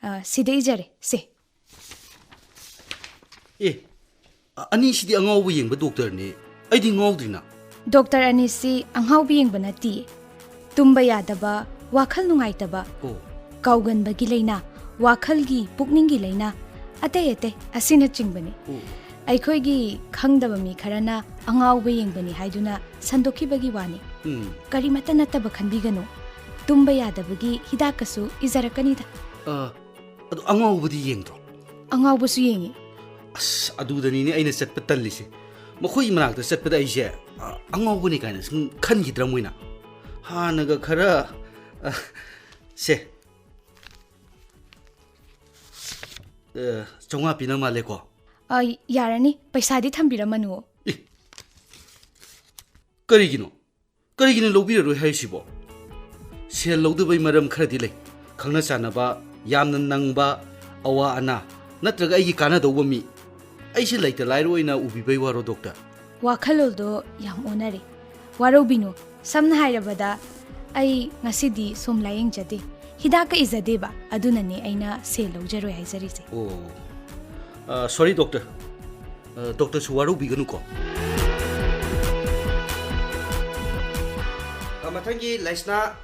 ꯑ, ꯁꯤꯗ ꯏꯖꯔꯦ, ꯁꯦ꯫ ꯑꯦ, ꯑ-, ꯑꯅꯤꯁꯤꯗꯤ ꯑꯉꯥꯎꯕ ꯌꯦꯡꯕ ꯗꯣꯛꯇꯔꯅꯦ꯫ ꯑꯩꯗꯤ ꯉꯥꯎꯗ꯭ꯔꯤꯅ꯫ ꯗꯣꯛꯇꯔ ꯑꯅꯤꯁꯤ ꯑꯉꯥꯎꯕ ꯌꯦꯡꯕ ꯅꯠꯇꯤꯌꯦ꯫ ꯇꯨꯝꯕ ꯌꯥꯗꯕ, ꯋꯥꯈꯜ ꯅꯨꯡꯉꯥꯏꯇꯕ, ꯑꯣ꯫ ꯀꯥꯎꯒꯟꯕꯒꯤ ꯂꯥꯏꯅꯥ, ꯋꯥꯈꯜꯒꯤ, ꯄꯨꯛꯅꯤꯡꯒꯤ ꯂꯥꯏꯅꯥ, ꯑꯇꯩ ꯑꯇꯩ ꯑꯁꯤꯅꯆꯤꯡꯕꯅꯤ꯫ ꯑꯣ꯫ ꯑꯩꯈꯣꯏꯒꯤ ꯈꯪꯗꯕ ꯃꯤ ꯈꯔꯅ ꯑꯉꯥꯎꯕ ꯌꯦꯡꯕꯅꯤ ꯍꯥꯏꯗꯨꯅ ꯁꯟꯗꯣꯛꯈꯤꯕꯒꯤ ꯋꯥꯅꯤ꯫ ꯎꯝ꯫ ꯀꯔꯤꯃꯠꯇ ꯅꯠꯇꯕ ꯈꯟꯕꯤꯒꯅꯨ꯫ ꯇꯨꯝꯕ ꯌꯥꯗꯕꯒꯤ ꯍꯤꯗꯥꯛꯀꯁꯨ ꯏꯖꯔꯛꯀꯅꯤꯗ꯫ ꯑ, ꯑꯗꯣ ꯑꯉꯥꯎꯕꯗꯤ ꯌꯦꯡꯗ꯭ꯔꯣ? ꯑꯉꯥꯎꯕꯁꯨ ꯌꯦꯡꯉꯤ꯫ ꯑꯁ, ꯑꯗꯨꯗꯅꯤꯅꯦ ꯑꯩꯅ ꯆꯠꯄ ꯇꯜꯂꯤꯁꯦ꯫ ꯃꯈꯣꯏꯒꯤ ꯃꯅꯥꯛꯇ ꯆꯠꯄꯗ ꯑꯩꯁꯦ, ꯑ, ꯑꯉꯥꯎꯕꯅꯤ ꯀꯥꯏꯅ ꯁꯨꯝ ꯈꯟꯈꯤꯗ꯭ꯔꯥ ꯃꯣꯏꯅ? ꯍꯥꯟꯅꯒ ꯈꯔ, ꯑ, ꯁꯦ꯫ ꯑ, ꯆꯥꯝꯃꯉꯥ ꯄꯤꯅ ꯃꯥꯜꯂꯦꯀꯣ? ꯑ, ꯌꯥꯔꯅꯤ꯫ ꯄꯩꯁꯥꯗꯤ ꯊꯝꯕꯤꯔꯝꯃꯅꯨ꯫ ꯑꯦ, ꯀꯔꯤꯒꯤꯅꯣ? ꯀꯔꯤꯒꯤꯅꯣ ꯂꯧꯕꯤꯔꯔꯣꯏ ꯍꯥꯏꯔꯤꯁꯤꯕꯣ? ꯁꯦꯜ ꯂꯧꯗꯕꯩ ꯃꯔꯝ ꯈꯔꯗꯤ ꯂꯩ꯫ ꯈꯪꯅ ꯆꯥꯟꯅꯕ, ꯌꯥꯝꯅ ꯅꯪꯕ, ꯑꯋꯥ ꯑꯅꯥ, ꯅꯠꯇ꯭ꯔꯒ ꯑꯩꯒꯤ ꯀꯥꯟꯅꯗꯧꯕ ꯃꯤ꯫ ꯑꯩꯁꯦ ꯂꯩꯇ ꯂꯥꯏꯔ ꯑꯣꯏꯅ ꯎꯕꯤꯕꯩ ꯋꯥꯔꯣ, ꯗꯣꯛꯇꯔ? ꯋꯥꯈꯜꯂꯣꯜꯗꯣ ꯌꯥꯝ ꯑꯣꯟꯅꯔꯦ꯫ ꯋꯥꯔꯧꯕꯤꯅꯨ꯫ ꯁꯝꯅ ꯍꯥꯏꯔꯕꯗ, ꯑꯩ ꯉꯁꯤꯗꯤ ꯁꯣꯝ ꯂꯥꯌꯦꯡꯖꯗꯦ꯫ ꯍꯤꯗꯥꯛꯀ ꯏꯖꯗꯦꯕ꯫ ꯑꯗꯨꯅꯅꯦ ꯑꯩꯅ ꯁꯦꯜ ꯂꯧꯖꯔꯣꯏ ꯍꯥꯏꯖꯔꯤꯁꯦ꯫ ꯑꯣ꯫ ꯑ, sorry, ꯗꯣꯛꯇꯔ꯫ ꯑ, ꯗꯣꯛꯇꯔꯁꯨ ꯋꯥꯔꯧꯕꯤꯒꯅꯨꯀꯣ꯫ ꯑ, ꯃꯊꯪꯒꯤ ꯂꯩꯁꯅꯥ,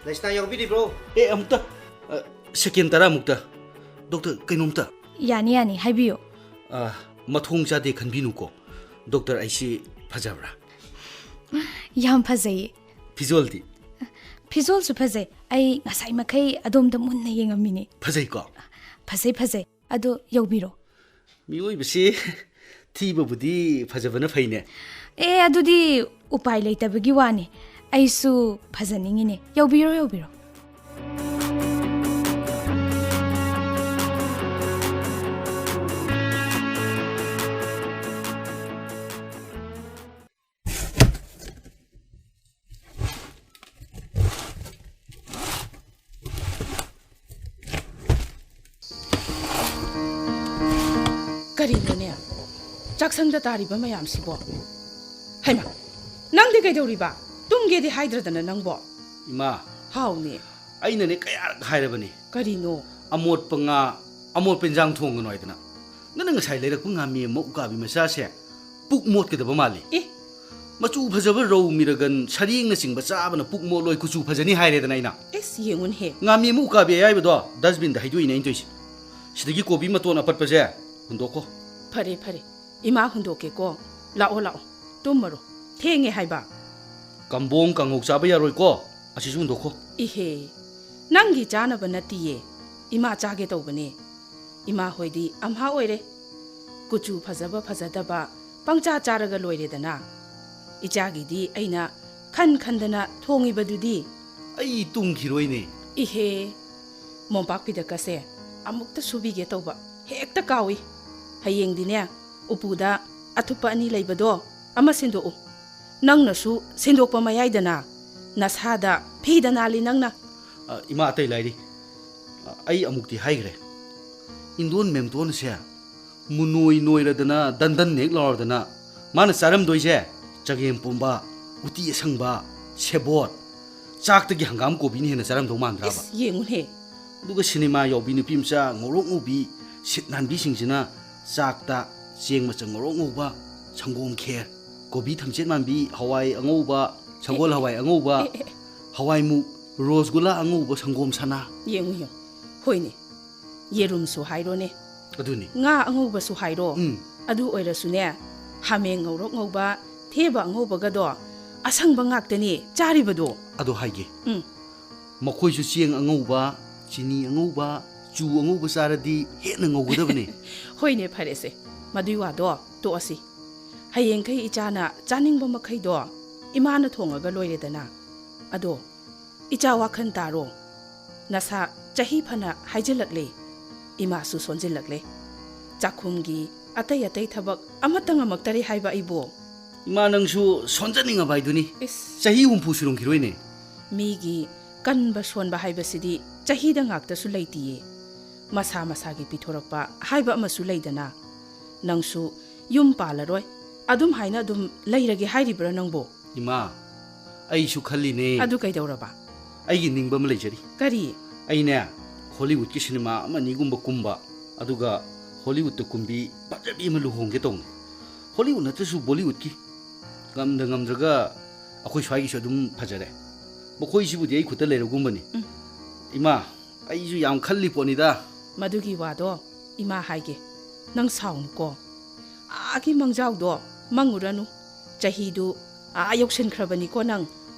ꯂꯩꯁꯅꯥ ꯌꯥꯎꯕꯤꯔꯤꯕ꯭ꯔꯣ? ꯑꯦ, ꯑꯃꯨꯛꯇ, ꯑ, ꯁꯦꯀꯦꯟ ꯇꯔꯥꯃꯨꯛꯇ꯫ ꯗꯣꯛꯇꯔ, ꯀꯩꯅꯣꯝꯇ꯫ ꯌꯥꯅꯤ, ꯌꯥꯅꯤ, ꯍꯥꯏꯕꯤꯌꯨ꯫ ꯑ, ꯃꯊꯣꯡ ꯆꯥꯗꯦ ꯈꯟꯕꯤꯅꯨꯀꯣ꯫ ꯗꯣꯛꯇꯔ, ꯑꯩꯁꯤ ꯐꯖꯕ꯭ꯔꯥ? ꯌꯥꯝ ꯐꯖꯩꯌꯦ꯫ ꯐꯤꯖꯣꯜꯗꯤ? ꯐꯤꯖꯣꯜꯁꯨ ꯐꯖꯩ꯫ ꯑꯩ ꯉꯁꯥꯏ ꯃꯈꯩ ꯑꯗꯣꯝꯗ ꯃꯨꯟꯅ ꯌꯦꯡꯉꯝꯃꯤꯅꯦ꯫ ꯐꯖꯩꯀꯣ? ꯐꯖꯩ, ꯐꯖꯩ꯫ ꯑꯗꯣ ꯌꯧꯕꯤꯔꯣ꯫ ꯃꯤꯑꯣꯏꯕꯁꯤ ꯊꯤꯕꯕꯨꯗꯤ ꯐꯖꯕꯅ ꯐꯩꯅꯦ꯫ ꯑꯦ, ꯑꯗꯨꯗꯤ ꯎꯄꯥꯏ ꯂꯩꯇꯕꯒꯤ ꯋꯥꯅꯤ꯫ ꯑꯩꯁꯨ ꯐꯖꯅꯤꯡꯉꯤꯅꯦ꯫ ꯌꯧꯕꯤꯔꯣ, ꯌꯧꯕꯤꯔꯣ꯫ ꯀꯔꯤꯅꯣꯅꯦ? ꯆꯥꯛꯁꯪꯗ ꯇꯥꯔꯤꯕ ꯃꯌꯥꯝꯁꯤꯕꯣ? ꯍꯩꯃꯥ, ꯅꯪꯗꯤ ꯀꯩꯗꯧꯔꯤꯕ? ꯇꯨꯝꯒꯦꯗꯤ ꯍꯥꯏꯗ꯭ꯔꯗꯅ ꯅꯪꯕꯣ? ꯏꯃꯥ, ꯍꯥꯎꯅꯦ꯫ ꯑꯩꯅꯅꯦ ꯀꯌꯥꯔꯛ ꯍꯥꯏꯔꯕꯅꯤ꯫ ꯀꯔꯤꯅꯣ? ꯑꯃꯣꯠꯄ ꯉꯥ, ꯑꯃꯣꯠꯄ ꯏꯟꯖꯥꯡ ꯊꯣꯡꯒꯅꯨ ꯍꯥꯏꯗꯅ꯫ ꯅꯪꯅ ꯉꯁꯥꯏ ꯂꯩꯔꯛꯄ ꯉꯥꯃꯤ ꯑꯃ ꯎꯀꯥꯕꯤ ꯃꯆꯥꯁꯦ ꯄꯨꯛ ꯃꯣꯠꯀꯗꯕ ꯃꯥꯜꯂꯤ꯫ ꯑꯦ? ꯃꯆꯨ ꯐꯖꯕ ꯔꯧ, ꯃꯤꯔꯒꯟ, ꯁꯔꯦꯡꯅꯆꯤꯡꯕ ꯆꯥꯕꯅ ꯄꯨꯛ ꯃꯣꯠꯂꯣꯏ, ꯀꯨꯆꯨ ꯐꯖꯅꯤ ꯍꯥꯏꯔꯦꯗꯅ ꯑꯩꯅ꯫ ꯑꯦꯁ, ꯌꯦꯡꯉꯨꯅꯦꯍꯦ꯫ ꯉꯥꯃꯤ ꯑꯃ ꯎꯀꯥꯕꯤ ꯑꯌꯥꯏꯕꯗꯣ dustbin ꯗ ꯍꯩꯗꯣꯛꯏꯅꯦ ꯑꯩꯅ ꯇꯧꯏꯁꯦ꯫ ꯁꯤꯗꯒꯤ ꯀꯣꯕꯤ ꯃꯇꯣꯟ ꯑꯄꯠꯄꯁꯦ ꯍꯨꯟꯗꯣꯛꯈꯣ꯫ ꯐꯔꯦ, ꯐꯔꯦ꯫ ꯏꯃꯥ ꯍꯨꯟꯗꯣꯛꯀꯦꯀꯣ꯫ ꯂꯥꯛꯑꯣ, ꯂꯥꯛꯑꯣ꯫ ꯇꯨꯝꯃꯔꯣ꯫ ꯊꯦꯡꯉꯦ ꯍꯥꯏꯕ꯫ ꯀꯝꯕꯣꯡ ꯀꯥꯡꯍꯧ ꯆꯥꯕ ꯌꯥꯔꯣꯏꯀꯣ꯫ ꯑꯁꯤꯁꯨ ꯍꯨꯟꯗꯣꯛꯈꯣ꯫ ꯏꯍꯦ, ꯅꯪꯒꯤ ꯆꯥꯅꯕ ꯅꯠꯇꯤꯌꯦ꯫ ꯏꯃꯥ ꯆꯥꯒꯦ ꯇꯧꯕꯅꯦ꯫ ꯏꯃꯥ ꯍꯣꯏꯗꯤ ꯑꯝꯍꯥ ꯑꯣꯏꯔꯦ꯫ ꯀꯨꯆꯨ ꯐꯖꯕ ꯐꯖꯗꯕ ꯄꯪꯆꯥ ꯆꯥꯔꯒ ꯂꯣꯏꯔꯦꯗꯅ꯫ ꯏꯆꯥꯒꯤꯗꯤ ꯑꯩꯅ ꯈꯟ ꯈꯟꯗꯅ ꯊꯣꯡꯉꯤꯕꯗꯨꯗꯤ꯫ ꯑꯩ ꯇꯨꯝꯈꯤꯔꯣꯏꯅꯦ꯫ ꯏꯍꯦ, ꯃꯣꯝꯄꯥꯛ ꯐꯤꯗꯛꯀꯁꯦ ꯑꯃꯨꯛꯇ ꯁꯨꯕꯤꯒꯦ ꯇꯧꯕ ꯍꯦꯛꯇ ꯀꯥꯎꯏ꯫ ꯍꯌꯦꯡꯗꯤꯅꯦ, ꯎꯄꯨꯗ ꯑꯊꯨꯞꯄ ꯑꯅꯤ ꯂꯩꯕꯗꯣ ꯑꯃ ꯁꯤꯟꯗꯣꯛꯎ꯫ ꯅꯪꯅꯁꯨ ꯁꯤꯟꯗꯣꯛꯄ ꯃꯌꯥꯏꯗꯅ ꯅꯁꯥꯗ ꯐꯤꯗ ꯅꯥꯜꯂꯤ ꯅꯪꯅ꯫ ꯑ, ꯏꯃꯥ, ꯑꯇꯩ ꯂꯥꯏꯔꯤ꯫ ꯑ, ꯑꯩ ꯑꯃꯨꯛꯇꯤ ꯍꯥꯏꯈ꯭ꯔꯦ꯫ ꯏꯟꯗꯣꯟ ꯃꯦꯝꯇꯣꯟꯁꯦ ꯃꯨꯅꯣꯏ ꯅꯣꯏꯔꯗꯅ, ꯗꯟꯗꯟ ꯍꯦꯛ ꯂꯥꯎꯔꯗꯅ, ꯃꯥꯅ ꯆꯥꯔꯝꯗꯣꯏꯁꯦ ꯆꯒꯦꯝ ꯄꯣꯝꯕ, ꯎꯇꯤ ꯑꯁꯪꯕ, ꯁꯦꯕꯣꯠ, ꯆꯥꯛꯇꯒꯤ ꯍꯪꯒꯥꯝ ꯀꯣꯕꯤꯅ ꯍꯦꯟꯅ ꯆꯥꯔꯝꯗꯧ ꯃꯥꯟꯗ꯭ꯔꯕ? ꯏꯁ, ꯌꯦꯡꯉꯨꯅꯦ꯫ ꯑꯗꯨꯒ ꯁꯤꯅꯦꯃꯥ ꯌꯥꯎꯕꯤ ꯅꯨꯄꯤ ꯃꯆꯥ ꯉꯧꯔꯣꯛ ꯉꯧꯕꯤ ꯁꯤꯠ ꯅꯥꯟꯕꯤꯁꯤꯡꯁꯤꯅ ꯆꯥꯛꯇ ꯆꯦꯡ ꯃꯆꯪ ꯉꯧꯔꯣꯛ ꯉꯧꯕ, ꯁꯪꯒꯣꯝ ꯈꯦꯔ, ꯀꯣꯕꯤ ꯊꯝꯆꯦꯠ ꯃꯥꯟꯕꯤ, ꯍꯋꯥꯏ ꯑꯉꯧꯕ, ꯁꯒꯣꯜ ꯍꯋꯥꯏ ꯑꯉꯧꯕ, ꯑꯦ, ꯑꯦ, ꯑꯦ꯫ ꯍꯋꯥꯏꯃꯨꯛ, ꯔꯣꯁꯒꯨꯂꯥ ꯑꯉꯧꯕ, ꯁꯪꯒꯣꯝ ꯁꯅꯥ꯫ ꯌꯦꯡꯉꯨ, ꯌꯦꯡꯉꯨ꯫ ꯍꯣꯏꯅꯦ, ꯌꯦꯔꯨꯝꯁꯨ ꯍꯥꯏꯔꯣꯅꯦ, ꯑꯗꯨꯅꯤ꯫ ꯉꯥ ꯑꯉꯧꯕꯁꯨ ꯍꯥꯏꯔꯣ꯫ ꯎꯝ꯫ ꯑꯗꯨ ꯑꯣꯏꯔꯁꯨꯅꯦ, ꯍꯥꯃꯦꯡ ꯉꯧꯔꯣꯛ ꯉꯧꯕ, ꯊꯦꯕ ꯑꯉꯧꯕꯒꯗꯣ ꯑꯁꯪꯕ ꯉꯥꯛꯇꯅꯤ ꯆꯥꯔꯤꯕꯗꯣ꯫ ꯑꯗꯣ ꯍꯥꯏꯒꯦ, ꯎꯝ꯫ ꯃꯈꯣꯏꯁꯨ ꯆꯦꯡ ꯑꯉꯧꯕ, ꯆꯤꯅꯤ ꯑꯉꯧꯕ, ꯆꯨ ꯑꯉꯧꯕ ꯆꯥꯔꯗꯤ ꯍꯦꯟꯅ ꯉꯧꯒꯗꯕꯅꯦ꯫ ꯍꯣꯏꯅꯦ, ꯐꯔꯦꯁꯦ, ꯃꯗꯨꯏ ꯋꯥꯗꯣ ꯇꯣꯛꯑꯁꯤ꯫ ꯍꯌꯦꯡꯈꯩ ꯏꯆꯥꯅ ꯆꯥꯅꯤꯡꯕ ꯃꯈꯩꯗꯣ ꯏꯃꯥꯅ ꯊꯣꯡꯉꯒ ꯂꯣꯏꯔꯦꯗꯅ꯫ ꯑꯗꯣ ꯏꯆꯥ, ꯋꯥꯈꯜ ꯇꯥꯔꯣ꯫ ꯅꯁꯥ ꯆꯍꯤ ꯐꯅ ꯍꯥꯏꯖꯤꯜꯂꯛꯂꯦ, ꯏꯃꯥꯁꯨ ꯁꯣꯟꯖꯤꯜꯂꯛꯂꯦ꯫ ꯆꯥꯛꯈꯨꯝꯒꯤ ꯑꯇꯩ ꯑꯇꯩ ꯊꯕꯛ ꯑꯃꯠꯇ ꯉꯝꯃꯛꯇꯔꯦ ꯍꯥꯏꯕ ꯑꯩꯕꯨ꯫ ꯏꯃꯥ, ꯅꯪꯁꯨ ꯁꯣꯟꯖꯅꯤꯡꯉꯕ ꯍꯥꯏꯗꯨꯅꯤ꯫ ꯏꯁ꯫ ꯆꯍꯤ ꯍꯨꯝꯐꯨ ꯁꯨꯔꯝꯈꯤꯔꯣꯏꯅꯦ꯫ ꯃꯤꯒꯤ ꯀꯟꯕ ꯁꯣꯟꯕ ꯍꯥꯏꯕꯁꯤꯗꯤ ꯆꯍꯤꯗ ꯉꯥꯛꯇꯁꯨ ꯂꯩꯇꯤꯌꯦ꯫ ꯃꯁꯥ ꯃꯁꯥꯒꯤ ꯄꯤꯊꯣꯔꯛꯄ ꯍꯥꯏꯕ ꯑꯃꯁꯨ ꯂꯩꯗꯅ꯫ ꯅꯪꯁꯨ ꯌꯨꯝ ꯄꯥꯜꯂꯔꯣꯏ, ꯑꯗꯨꯝ ꯍꯥꯏꯅ ꯑꯗꯨꯝ ꯂꯩꯔꯒꯦ ꯍꯥꯏꯔꯤꯕ꯭ꯔꯥ ꯅꯪꯕꯨ? ꯏꯃꯥ, ꯑꯩꯁꯨ ꯈꯜꯂꯤꯅꯦ꯫ ꯑꯗꯨ ꯀꯩꯗꯧꯔꯕ? ꯑꯩꯒꯤ ꯅꯤꯡꯕ ꯑꯃ ꯂꯩꯖꯔꯤ꯫ ꯀꯔꯤ? ꯑꯩꯅꯦ ꯍꯣꯂꯤꯋꯨꯗꯀꯤ ꯁꯤꯅꯦꯃꯥ ꯑꯃ ꯑꯅꯤꯒꯨꯝꯕ ꯀꯨꯝꯕ, ꯑꯗꯨꯒ ꯍꯣꯂꯤꯋꯨꯗꯇ ꯀꯨꯝꯕꯤ ꯐꯖꯕꯤ ꯑꯃ ꯂꯨꯍꯣꯡꯒꯦ ꯇꯧꯅꯤ꯫ ꯍꯣꯂꯤꯋꯨꯗ ꯅꯠꯇ꯭ꯔꯁꯨ ꯕꯣꯂꯤꯋꯨꯗꯀꯤ꯫ ꯉꯝꯗ ꯉꯝꯗ꯭ꯔꯒ ꯑꯩꯈꯣꯏ ꯁ꯭ꯋꯥꯏꯒꯤꯁꯨ ꯑꯗꯨꯝ ꯐꯖꯔꯦ꯫ ꯃꯈꯣꯏꯁꯤꯕꯨꯗꯤ ꯑꯩ ꯈꯨꯠꯇ ꯂꯩꯔꯒꯨꯝꯕꯅꯤ꯫ ꯎꯝ꯫ ꯏꯃꯥ, ꯑꯩꯁꯨ ꯌꯥꯝ ꯈꯜꯂꯤ ꯄꯣꯠꯅꯤꯗ꯫ ꯃꯗꯨꯒꯤ ꯋꯥꯗꯣ ꯏꯃꯥ ꯍꯥꯏꯒꯦ, ꯅꯪ ꯁꯥꯎꯅꯨꯀꯣ꯫ ꯑꯥꯒꯤ ꯃꯪꯖꯥꯎꯗꯣ ꯃꯪꯉꯨꯔꯅꯨ꯫ ꯆꯍꯤꯗꯨ ꯑꯥ ꯌꯧꯁꯤꯟꯈ꯭ꯔꯕꯅꯤꯀꯣ ꯅꯪ꯫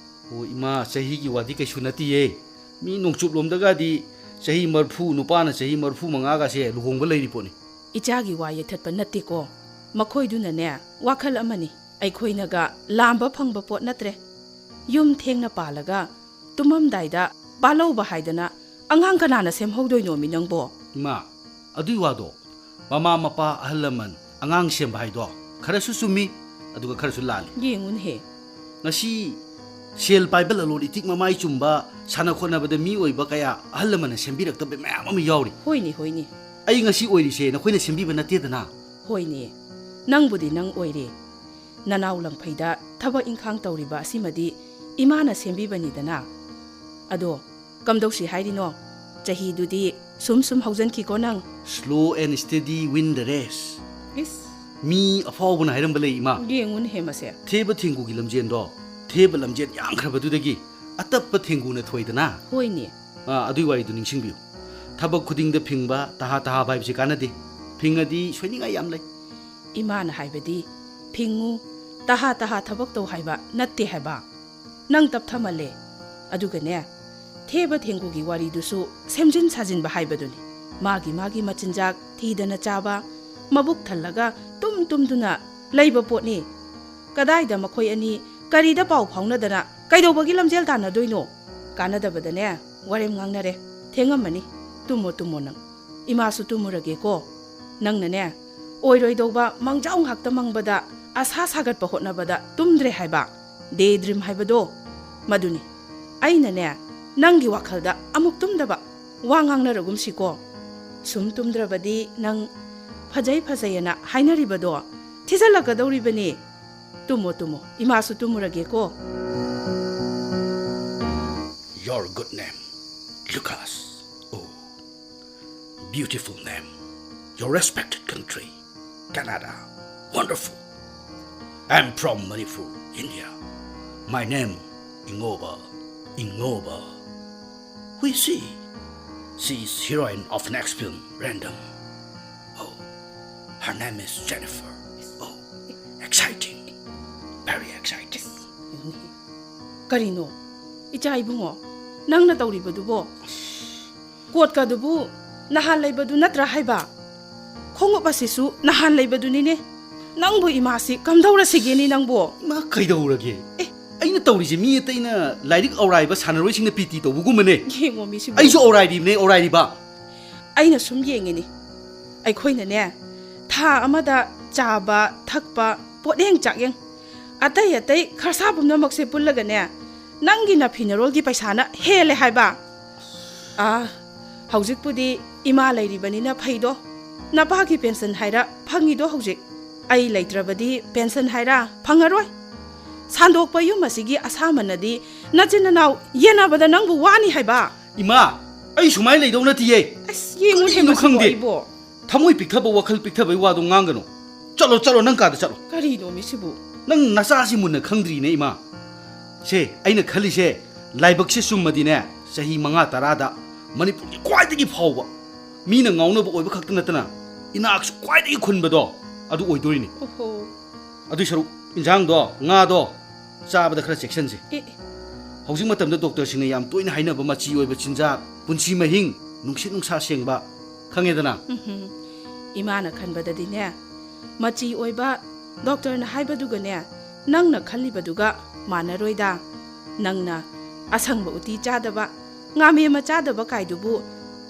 ꯑꯣ ꯏꯃꯥ, ꯆꯍꯤꯒꯤ ꯋꯥꯗꯤ ꯀꯩꯁꯨ ꯅꯠꯇꯤꯌꯦ꯫ ꯃꯤ ꯅꯣꯡꯆꯨꯞꯂꯣꯝꯗꯒꯗꯤ ꯆꯍꯤ ꯃꯔꯐꯨ, ꯅꯨꯄꯥꯅ ꯆꯍꯤ ꯃꯔꯐꯨ ꯃꯉꯥꯒꯁꯦ ꯂꯨꯍꯣꯡꯕ ꯂꯩꯔꯤ ꯄꯣꯠꯅꯤ꯫ ꯏꯆꯥꯒꯤ ꯋꯥ ꯌꯩꯊꯠꯄ ꯅꯠꯇꯦꯀꯣ꯫ ꯃꯈꯣꯏꯗꯨꯅꯅꯦ, ꯋꯥꯈꯜ ꯑꯃꯅꯤ꯫ ꯑꯩꯈꯣꯏꯅꯒ ꯂꯥꯝꯕ ꯐꯪꯕ ꯄꯣꯠ ꯅꯠꯇ꯭ꯔꯦ꯫ ꯌꯨꯝ ꯊꯦꯡꯅ ꯄꯥꯜꯂꯒ ꯇꯨꯝꯃꯝꯗꯥꯏꯗ ꯄꯥꯜꯍꯧꯕ ꯍꯥꯏꯗꯅ ꯑꯉꯥꯡ ꯀꯅꯥꯅ ꯁꯦꯝꯍꯧꯗꯣꯏꯅꯣꯃꯤ ꯅꯪꯕꯣ? ꯏꯃꯥ, ꯑꯗꯨꯏ ꯋꯥꯗꯣ, ꯃꯃꯥ ꯃꯄꯥ ꯑꯍꯜ ꯂꯃꯟ ꯑꯉꯥꯡ ꯁꯦꯝꯕ ꯍꯥꯏꯗꯣ ꯈꯔꯁꯨ ꯆꯨꯝꯃꯤ, ꯑꯗꯨꯒ ꯈꯔꯁꯨ ꯂꯥꯜꯂꯤ꯫ ꯌꯦꯡꯉꯨꯅꯦꯍꯦ꯫ ꯉꯁꯤ ꯁꯦꯜ ꯄꯥꯏꯕ, ꯂꯂꯣꯟ ꯏꯇꯤꯛ ꯃꯃꯥꯏ ꯆꯨꯝꯕ, ꯁꯥꯟꯅ ꯈꯣꯠꯅꯕꯗ ꯃꯤ ꯑꯣꯏꯕ ꯀꯌꯥ ꯑꯍꯜ ꯂꯃꯟꯅ ꯁꯦꯝꯕꯤꯔꯛꯇꯕ ꯃꯌꯥꯝ ꯑꯃ ꯌꯥꯎꯔꯤ꯫ ꯍꯣꯏꯅꯦ, ꯍꯣꯏꯅꯦ꯫ ꯑꯩ ꯉꯁꯤ ꯑꯣꯏꯔꯤꯁꯦ ꯅꯈꯣꯏꯅ ꯁꯦꯝꯕꯤꯕ ꯅꯠꯇꯦꯗꯅ꯫ ꯍꯣꯏꯅꯦ, ꯅꯪꯕꯨꯗꯤ ꯅꯪ ꯑꯣꯏꯔꯦ꯫ ꯅꯅꯥꯎ ꯂꯪꯐꯩꯗ ꯊꯕꯛ ꯏꯪꯈꯥꯡ ꯇꯧꯔꯤꯕ ꯑꯁꯤꯃꯗꯤ ꯏꯃꯥꯅ ꯁꯦꯝꯕꯤꯕꯅꯤꯗꯅ꯫ ꯑꯗꯣ ꯀꯝꯗꯧꯁꯤ ꯍꯥꯏꯔꯤꯅꯣ? ꯆꯍꯤꯗꯨꯗꯤ ꯁꯨꯝ ꯁꯨꯝ ꯍꯧꯖꯟꯈꯤꯀꯣ ꯅꯪ꯫ Slow and steady win the race. ꯏꯁ꯫ ꯃꯤ ꯑꯐꯥꯎꯕꯅ ꯍꯥꯏꯔꯝꯕ ꯂꯩ, ꯏꯃꯥ꯫ ꯌꯦꯡꯉꯨꯅꯦꯍꯦ ꯃꯁꯦ꯫ ꯊꯦꯕ ꯊꯦꯡꯒꯨꯒꯤ ꯂꯝꯖꯦꯟꯗꯣ, ꯊꯦꯕ ꯂꯝꯖꯦꯟ ꯌꯥꯝꯈ꯭ꯔꯕꯗꯨꯗꯒꯤ ꯑꯇꯞꯄ ꯊꯦꯡꯒꯨꯅ ꯊꯣꯏꯗꯅ꯫ ꯍꯣꯏꯅꯦ꯫ ꯑꯥ, ꯑꯗꯨꯏ ꯋꯥꯔꯤꯗꯨ ꯅꯤꯡꯁꯤꯡꯕꯤꯌꯨ꯫ ꯊꯕꯛ ꯈꯨꯗꯤꯡꯗ ꯐꯤꯡꯕ, ꯇꯍꯥ ꯇꯍꯥꯕ ꯍꯥꯏꯕꯁꯤ ꯀꯥꯟꯅꯗꯦ꯫ ꯐꯤꯡꯉꯗꯤ ꯁꯣꯏꯅꯤꯡꯉꯥꯏ ꯌꯥꯝ ꯂꯩ꯫ ꯏꯃꯥꯅ ꯍꯥꯏꯕꯗꯤ ꯐꯤꯡꯉꯨ, ꯇꯍꯥ ꯇꯍꯥ ꯊꯕꯛ ꯇꯧ ꯍꯥꯏꯕ ꯅꯠꯇꯦ ꯍꯥꯏꯕ꯫ ꯅꯪ ꯇꯞꯊꯃꯜꯂꯦ꯫ ꯑꯗꯨꯒꯅꯦ, ꯊꯦꯕ ꯊꯦꯡꯒꯨꯒꯤ ꯋꯥꯔꯤꯗꯨꯁꯨ ꯁꯦꯝꯖꯤꯟ ꯁꯥꯖꯤꯟꯕ ꯍꯥꯏꯕꯗꯨꯅꯤ꯫ ꯃꯥꯒꯤ ꯃꯥꯒꯤ ꯃꯆꯤꯟꯖꯥꯛ ꯊꯤꯗꯅ ꯆꯥꯕ, ꯃꯕꯨꯛ ꯊꯜꯂꯒ ꯇꯨꯝ ꯇꯨꯝꯗꯨꯅ ꯂꯩꯕ ꯄꯣꯠꯅꯤ꯫ ꯀꯗꯥꯏꯗ ꯃꯈꯣꯏ ꯑꯅꯤ ꯀꯔꯤꯗ ꯄꯥꯎ ꯐꯥꯎꯅꯗꯅ ꯀꯩꯗꯧꯕꯒꯤ ꯂꯝꯖꯦꯜ ꯇꯥꯟꯅꯗꯣꯏꯅꯣ? ꯀꯥꯟꯅꯗꯕꯗꯅꯦ, ꯋꯥꯔꯦꯝ ꯉꯥꯡꯅꯔꯦ꯫ ꯊꯦꯡꯉꯝꯃꯅꯤ꯫ ꯇꯨꯝꯃꯣ, ꯇꯨꯝꯃꯣ ꯅꯪ꯫ ꯏꯃꯥꯁꯨ ꯇꯨꯝꯃꯨꯔꯒꯦꯀꯣ꯫ ꯅꯪꯅꯅꯦ, ꯑꯣꯏꯔꯣꯏꯗꯧꯕ ꯃꯪꯖꯥꯎ ꯉꯥꯛꯇ ꯃꯪꯕꯗ, ꯑꯁꯥ ꯁꯥꯒꯠꯄ ꯍꯣꯠꯅꯕꯗ ꯇꯨꯝꯗ꯭ꯔꯦ ꯍꯥꯏꯕ, ꯗꯦ ꯗ꯭ꯔꯤꯝ ꯍꯥꯏꯕꯗꯣ, ꯃꯗꯨꯅꯤ꯫ ꯑꯩꯅꯅꯦ, ꯅꯪꯒꯤ ꯋꯥꯈꯜꯗ ꯑꯃꯨꯛ ꯇꯨꯝꯗꯕ ꯋꯥ ꯉꯥꯡꯅꯔꯒꯨꯝꯁꯤꯀꯣ꯫ ꯁꯨꯝ ꯇꯨꯝꯗ꯭ꯔꯕꯗꯤ ꯅꯪ ꯐꯖꯩ ꯐꯖꯩꯌꯦꯅ ꯍꯥꯏꯅꯔꯤꯕꯗꯣ ꯊꯤꯖꯤꯜꯂꯛꯀꯗꯧꯔꯤꯕꯅꯤ꯫ ꯇꯨꯝꯃꯣ, ꯇꯨꯝꯃꯣ꯫ ꯏꯃꯥꯁꯨ ꯇꯨꯝꯃꯨꯔꯒꯦꯀꯣ꯫ Your good name, Lucas. Oh, beautiful name. Your respected country, Canada. Wonderful. I'm from Manipur, India. My name, Ingoba. Ingoba. Who is she? She is heroine of next film, Random. Oh, her name is Jennifer. Oh, exciting. Very exciting. ꯀꯔꯤꯅꯣ? ꯏꯆꯥ ꯏꯕꯨꯡꯉꯣ, ꯅꯪꯅ ꯇꯧꯔꯤꯕꯗꯨꯕꯣ? ꯀꯣꯠꯀꯗꯨꯕꯨ ꯅꯍꯥꯟ ꯂꯩꯕꯗꯨ ꯅꯠꯇ꯭ꯔꯥ ꯍꯥꯏꯕ? ꯈꯣꯡꯎꯞ ꯑꯁꯤꯁꯨ ꯅꯍꯥꯟ ꯂꯩꯕꯗꯨꯅꯤꯅꯦ꯫ ꯅꯪꯕꯨ ꯏꯃꯥꯁꯤ ꯀꯝꯗꯧꯔꯁꯤꯒꯦꯅꯤ ꯅꯪꯕꯨ? ꯏꯃꯥ, ꯀꯩꯗꯧꯔꯒꯦ? ꯑꯦ꯫ ꯑꯩꯅ ꯇꯧꯔꯤꯁꯦ ꯃꯤ ꯑꯇꯩꯅ ꯂꯥꯏꯔꯤꯛ ꯑꯧꯔꯥꯏꯕ ꯁꯥꯟꯅꯔꯣꯏꯁꯤꯡꯅ ꯄꯤ ꯇꯤ ꯇꯧꯕꯒꯨꯝꯕꯅꯦ꯫ ꯌꯦꯡꯉꯣ ꯃꯤꯁꯤꯕꯨ꯫ ꯑꯩꯁꯨ ꯑꯧꯔꯥꯏꯔꯤꯕꯅꯦ, ꯑꯧꯔꯥꯏꯔꯤꯕ꯫ ꯑꯩꯅ ꯁꯨꯝ ꯌꯦꯡꯉꯤꯅꯤ꯫ ꯑꯩꯈꯣꯏꯅꯅꯦ, ꯊꯥ ꯑꯃꯗ ꯆꯥꯕ, ꯊꯛꯄ, ꯄꯣꯠꯌꯦꯡ ꯆꯥꯛꯌꯦꯡ, ꯑꯇꯩ ꯑꯇꯩ ꯈꯔꯁꯥ ꯄꯨꯝꯅꯃꯛꯁꯦ ꯄꯨꯜꯂꯒꯅꯦ, ꯅꯪꯒꯤ ꯅꯐꯤ ꯅꯔꯣꯜꯒꯤ ꯄꯩꯁꯥꯅ ꯍꯦꯜꯂꯦ ꯍꯥꯏꯕ꯫ ꯑꯥ, ꯍꯧꯖꯤꯛꯄꯨꯗꯤ ꯏꯃꯥ ꯂꯩꯔꯤꯕꯅꯤꯅ ꯐꯩꯗꯣ꯫ ꯅꯄꯥꯒꯤ ꯄꯦꯟꯁꯟ ꯍꯥꯏꯔ ꯐꯪꯉꯤꯗꯣ ꯍꯧꯖꯤꯛ꯫ ꯑꯩ ꯂꯩꯇ꯭ꯔꯕꯗꯤ ꯄꯦꯟꯁꯟ ꯍꯥꯏꯔ ꯐꯪꯉꯔꯣꯏ꯫ ꯁꯥꯟꯗꯣꯛꯄ ꯌꯨꯝ ꯑꯁꯤꯒꯤ ꯑꯁꯥꯃꯟꯅꯗꯤ ꯅꯆꯤꯟ ꯅꯅꯥꯎ ꯌꯦꯟꯅꯕꯗ ꯅꯪꯕꯨ ꯋꯥꯅꯤ ꯍꯥꯏꯕ꯫ ꯏꯃꯥ, ꯑꯩ ꯁꯨꯃꯥꯏꯅ ꯂꯩꯗꯧ ꯅꯠꯇꯤꯌꯦ꯫ ꯑꯁ, ꯌꯦꯡꯉꯨꯅꯦ ꯀꯔꯤꯅꯣ ꯃꯁꯤꯕꯨ ꯈꯪꯗꯦ꯫ ꯑꯩꯕꯣ꯫ ꯊꯃꯣꯏ ꯄꯤꯛꯊꯕ, ꯋꯥꯈꯜ ꯄꯤꯛꯊꯕꯩ ꯋꯥꯗꯣ ꯉꯥꯡꯒꯅꯨ꯫ ꯆꯠꯂꯣ, ꯆꯠꯂꯣ, ꯅꯪ ꯀꯥꯗ ꯆꯠꯂꯣ꯫ ꯀꯔꯤꯅꯣ ꯃꯤꯁꯤꯕꯨ? ꯅꯪ ꯅꯆꯥꯁꯤ ꯃꯨꯟꯅ ꯈꯪꯗ꯭ꯔꯤꯅꯦ, ꯏꯃꯥ꯫ ꯁꯦ, ꯑꯩꯅ ꯈꯜꯂꯤꯁꯦ, ꯂꯥꯏꯕꯛꯁꯦ ꯆꯨꯝꯃꯗꯤꯅꯦ, ꯆꯍꯤ ꯃꯉꯥ ꯇꯔꯥꯗ ꯃꯅꯤꯄꯨꯔꯒꯤ ꯈ꯭ꯋꯥꯏꯗꯒꯤ ꯐꯥꯎꯕ, ꯃꯤꯅ ꯉꯥꯎꯅꯕ ꯑꯣꯏꯕ ꯈꯛꯇ ꯅꯠꯇꯅ ꯏꯅꯥꯛꯁꯨ ꯈ꯭ꯋꯥꯏꯗꯒꯤ ꯈꯨꯟꯕꯗꯣ ꯑꯗꯨ ꯑꯣꯏꯗꯣꯔꯤꯅꯤ꯫ ꯑꯣꯍꯣ꯫ ꯑꯗꯨꯏ ꯁꯔꯨꯛ ꯏꯟꯖꯥꯡꯗꯣ, ꯉꯥꯗꯣ ꯆꯥꯕꯗ ꯈꯔ ꯆꯦꯛꯁꯤꯟꯁꯦ꯫ ꯑꯦ, ꯑꯦ꯫ ꯍꯧꯖꯤꯛ ꯃꯇꯝꯗ ꯗꯣꯛꯇꯔꯁꯤꯡꯅ ꯌꯥꯝ ꯇꯣꯏꯅ ꯍꯥꯏꯅꯕ ꯃꯆꯤ ꯑꯣꯏꯕ ꯆꯤꯟꯖꯥꯛ, ꯄꯨꯟꯁꯤ ꯃꯍꯤꯡ, ꯅꯨꯡꯁꯤꯠ ꯅꯨꯡꯁꯥ ꯁꯦꯡꯕ, ꯈꯪꯉꯦꯗꯅ? ꯎꯝꯍꯨꯝ꯫ ꯏꯃꯥꯅ ꯈꯟꯕꯗꯗꯤꯅꯦ, ꯃꯆꯤ ꯑꯣꯏꯕ ꯗꯣꯛꯇꯔꯅ ꯍꯥꯏꯕꯗꯨꯒꯅꯦ, ꯅꯪꯅ ꯈꯜꯂꯤꯕꯗꯨꯒ ꯃꯥꯟꯅꯔꯣꯏꯗ꯫ ꯅꯪꯅ ꯑꯁꯪꯕ ꯎꯇꯤ ꯆꯥꯗꯕ, ꯉꯥꯃꯦꯃ ꯆꯥꯗꯕ ꯀꯥꯏꯗꯨꯕꯨ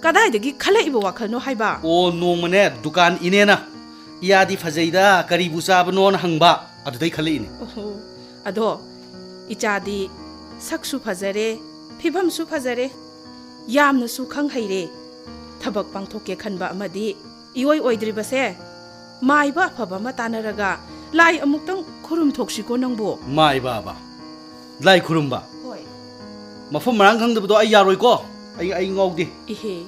ꯀꯗꯥꯏꯗꯒꯤ ꯈꯜꯂꯛꯏꯕ ꯋꯥꯈꯜꯅꯣ ꯍꯥꯏꯕ? ꯑꯣ, ꯅꯣꯡꯃꯅꯦ ꯗꯨꯀꯥꯟ ꯏꯅꯦꯅ "ꯏꯌꯥꯗꯤ ꯐꯖꯩꯗ, ꯀꯔꯤꯕꯨ ꯆꯥꯕꯅꯣꯅ?" ꯍꯪꯕ, ꯑꯗꯨꯗꯩ ꯈꯜꯂꯛꯏꯅꯦ꯫ ꯑꯣꯍꯣ, ꯑꯗꯣ ꯏꯆꯥꯗꯤ ꯁꯛꯁꯨ ꯐꯖꯔꯦ, ꯐꯤꯕꯝꯁꯨ ꯐꯖꯔꯦ, ꯌꯥꯝꯅꯁꯨ ꯈꯪ ꯍꯩꯔꯦ꯫ ꯊꯕꯛ ꯄꯥꯡꯊꯣꯛꯀꯦ ꯈꯟꯕ ꯑꯃꯗꯤ ꯏꯑꯣꯏ ꯑꯣꯏꯗ꯭ꯔꯤꯕꯁꯦ, ꯃꯥꯏꯕ ꯑꯐꯕ ꯑꯃ ꯇꯥꯟꯅꯔꯒ ꯂꯥꯏ ꯑꯃꯨꯛꯇꯪ ꯈꯨꯔꯨꯝ ꯊꯣꯛꯁꯤꯀꯣ ꯅꯪꯕꯨ꯫ ꯃꯥꯏꯕ ꯑꯕ? ꯂꯥꯏ ꯈꯨꯔꯨꯝꯕ? ꯍꯣꯏ꯫ ꯃꯐꯝ ꯃꯔꯥꯡ ꯈꯪꯗꯕꯗꯣ ꯑꯩ ꯌꯥꯔꯣꯏꯀꯣ꯫ ꯑꯩ, ꯑꯩ ꯉꯥꯎꯗꯦ꯫ ꯏꯍꯦ,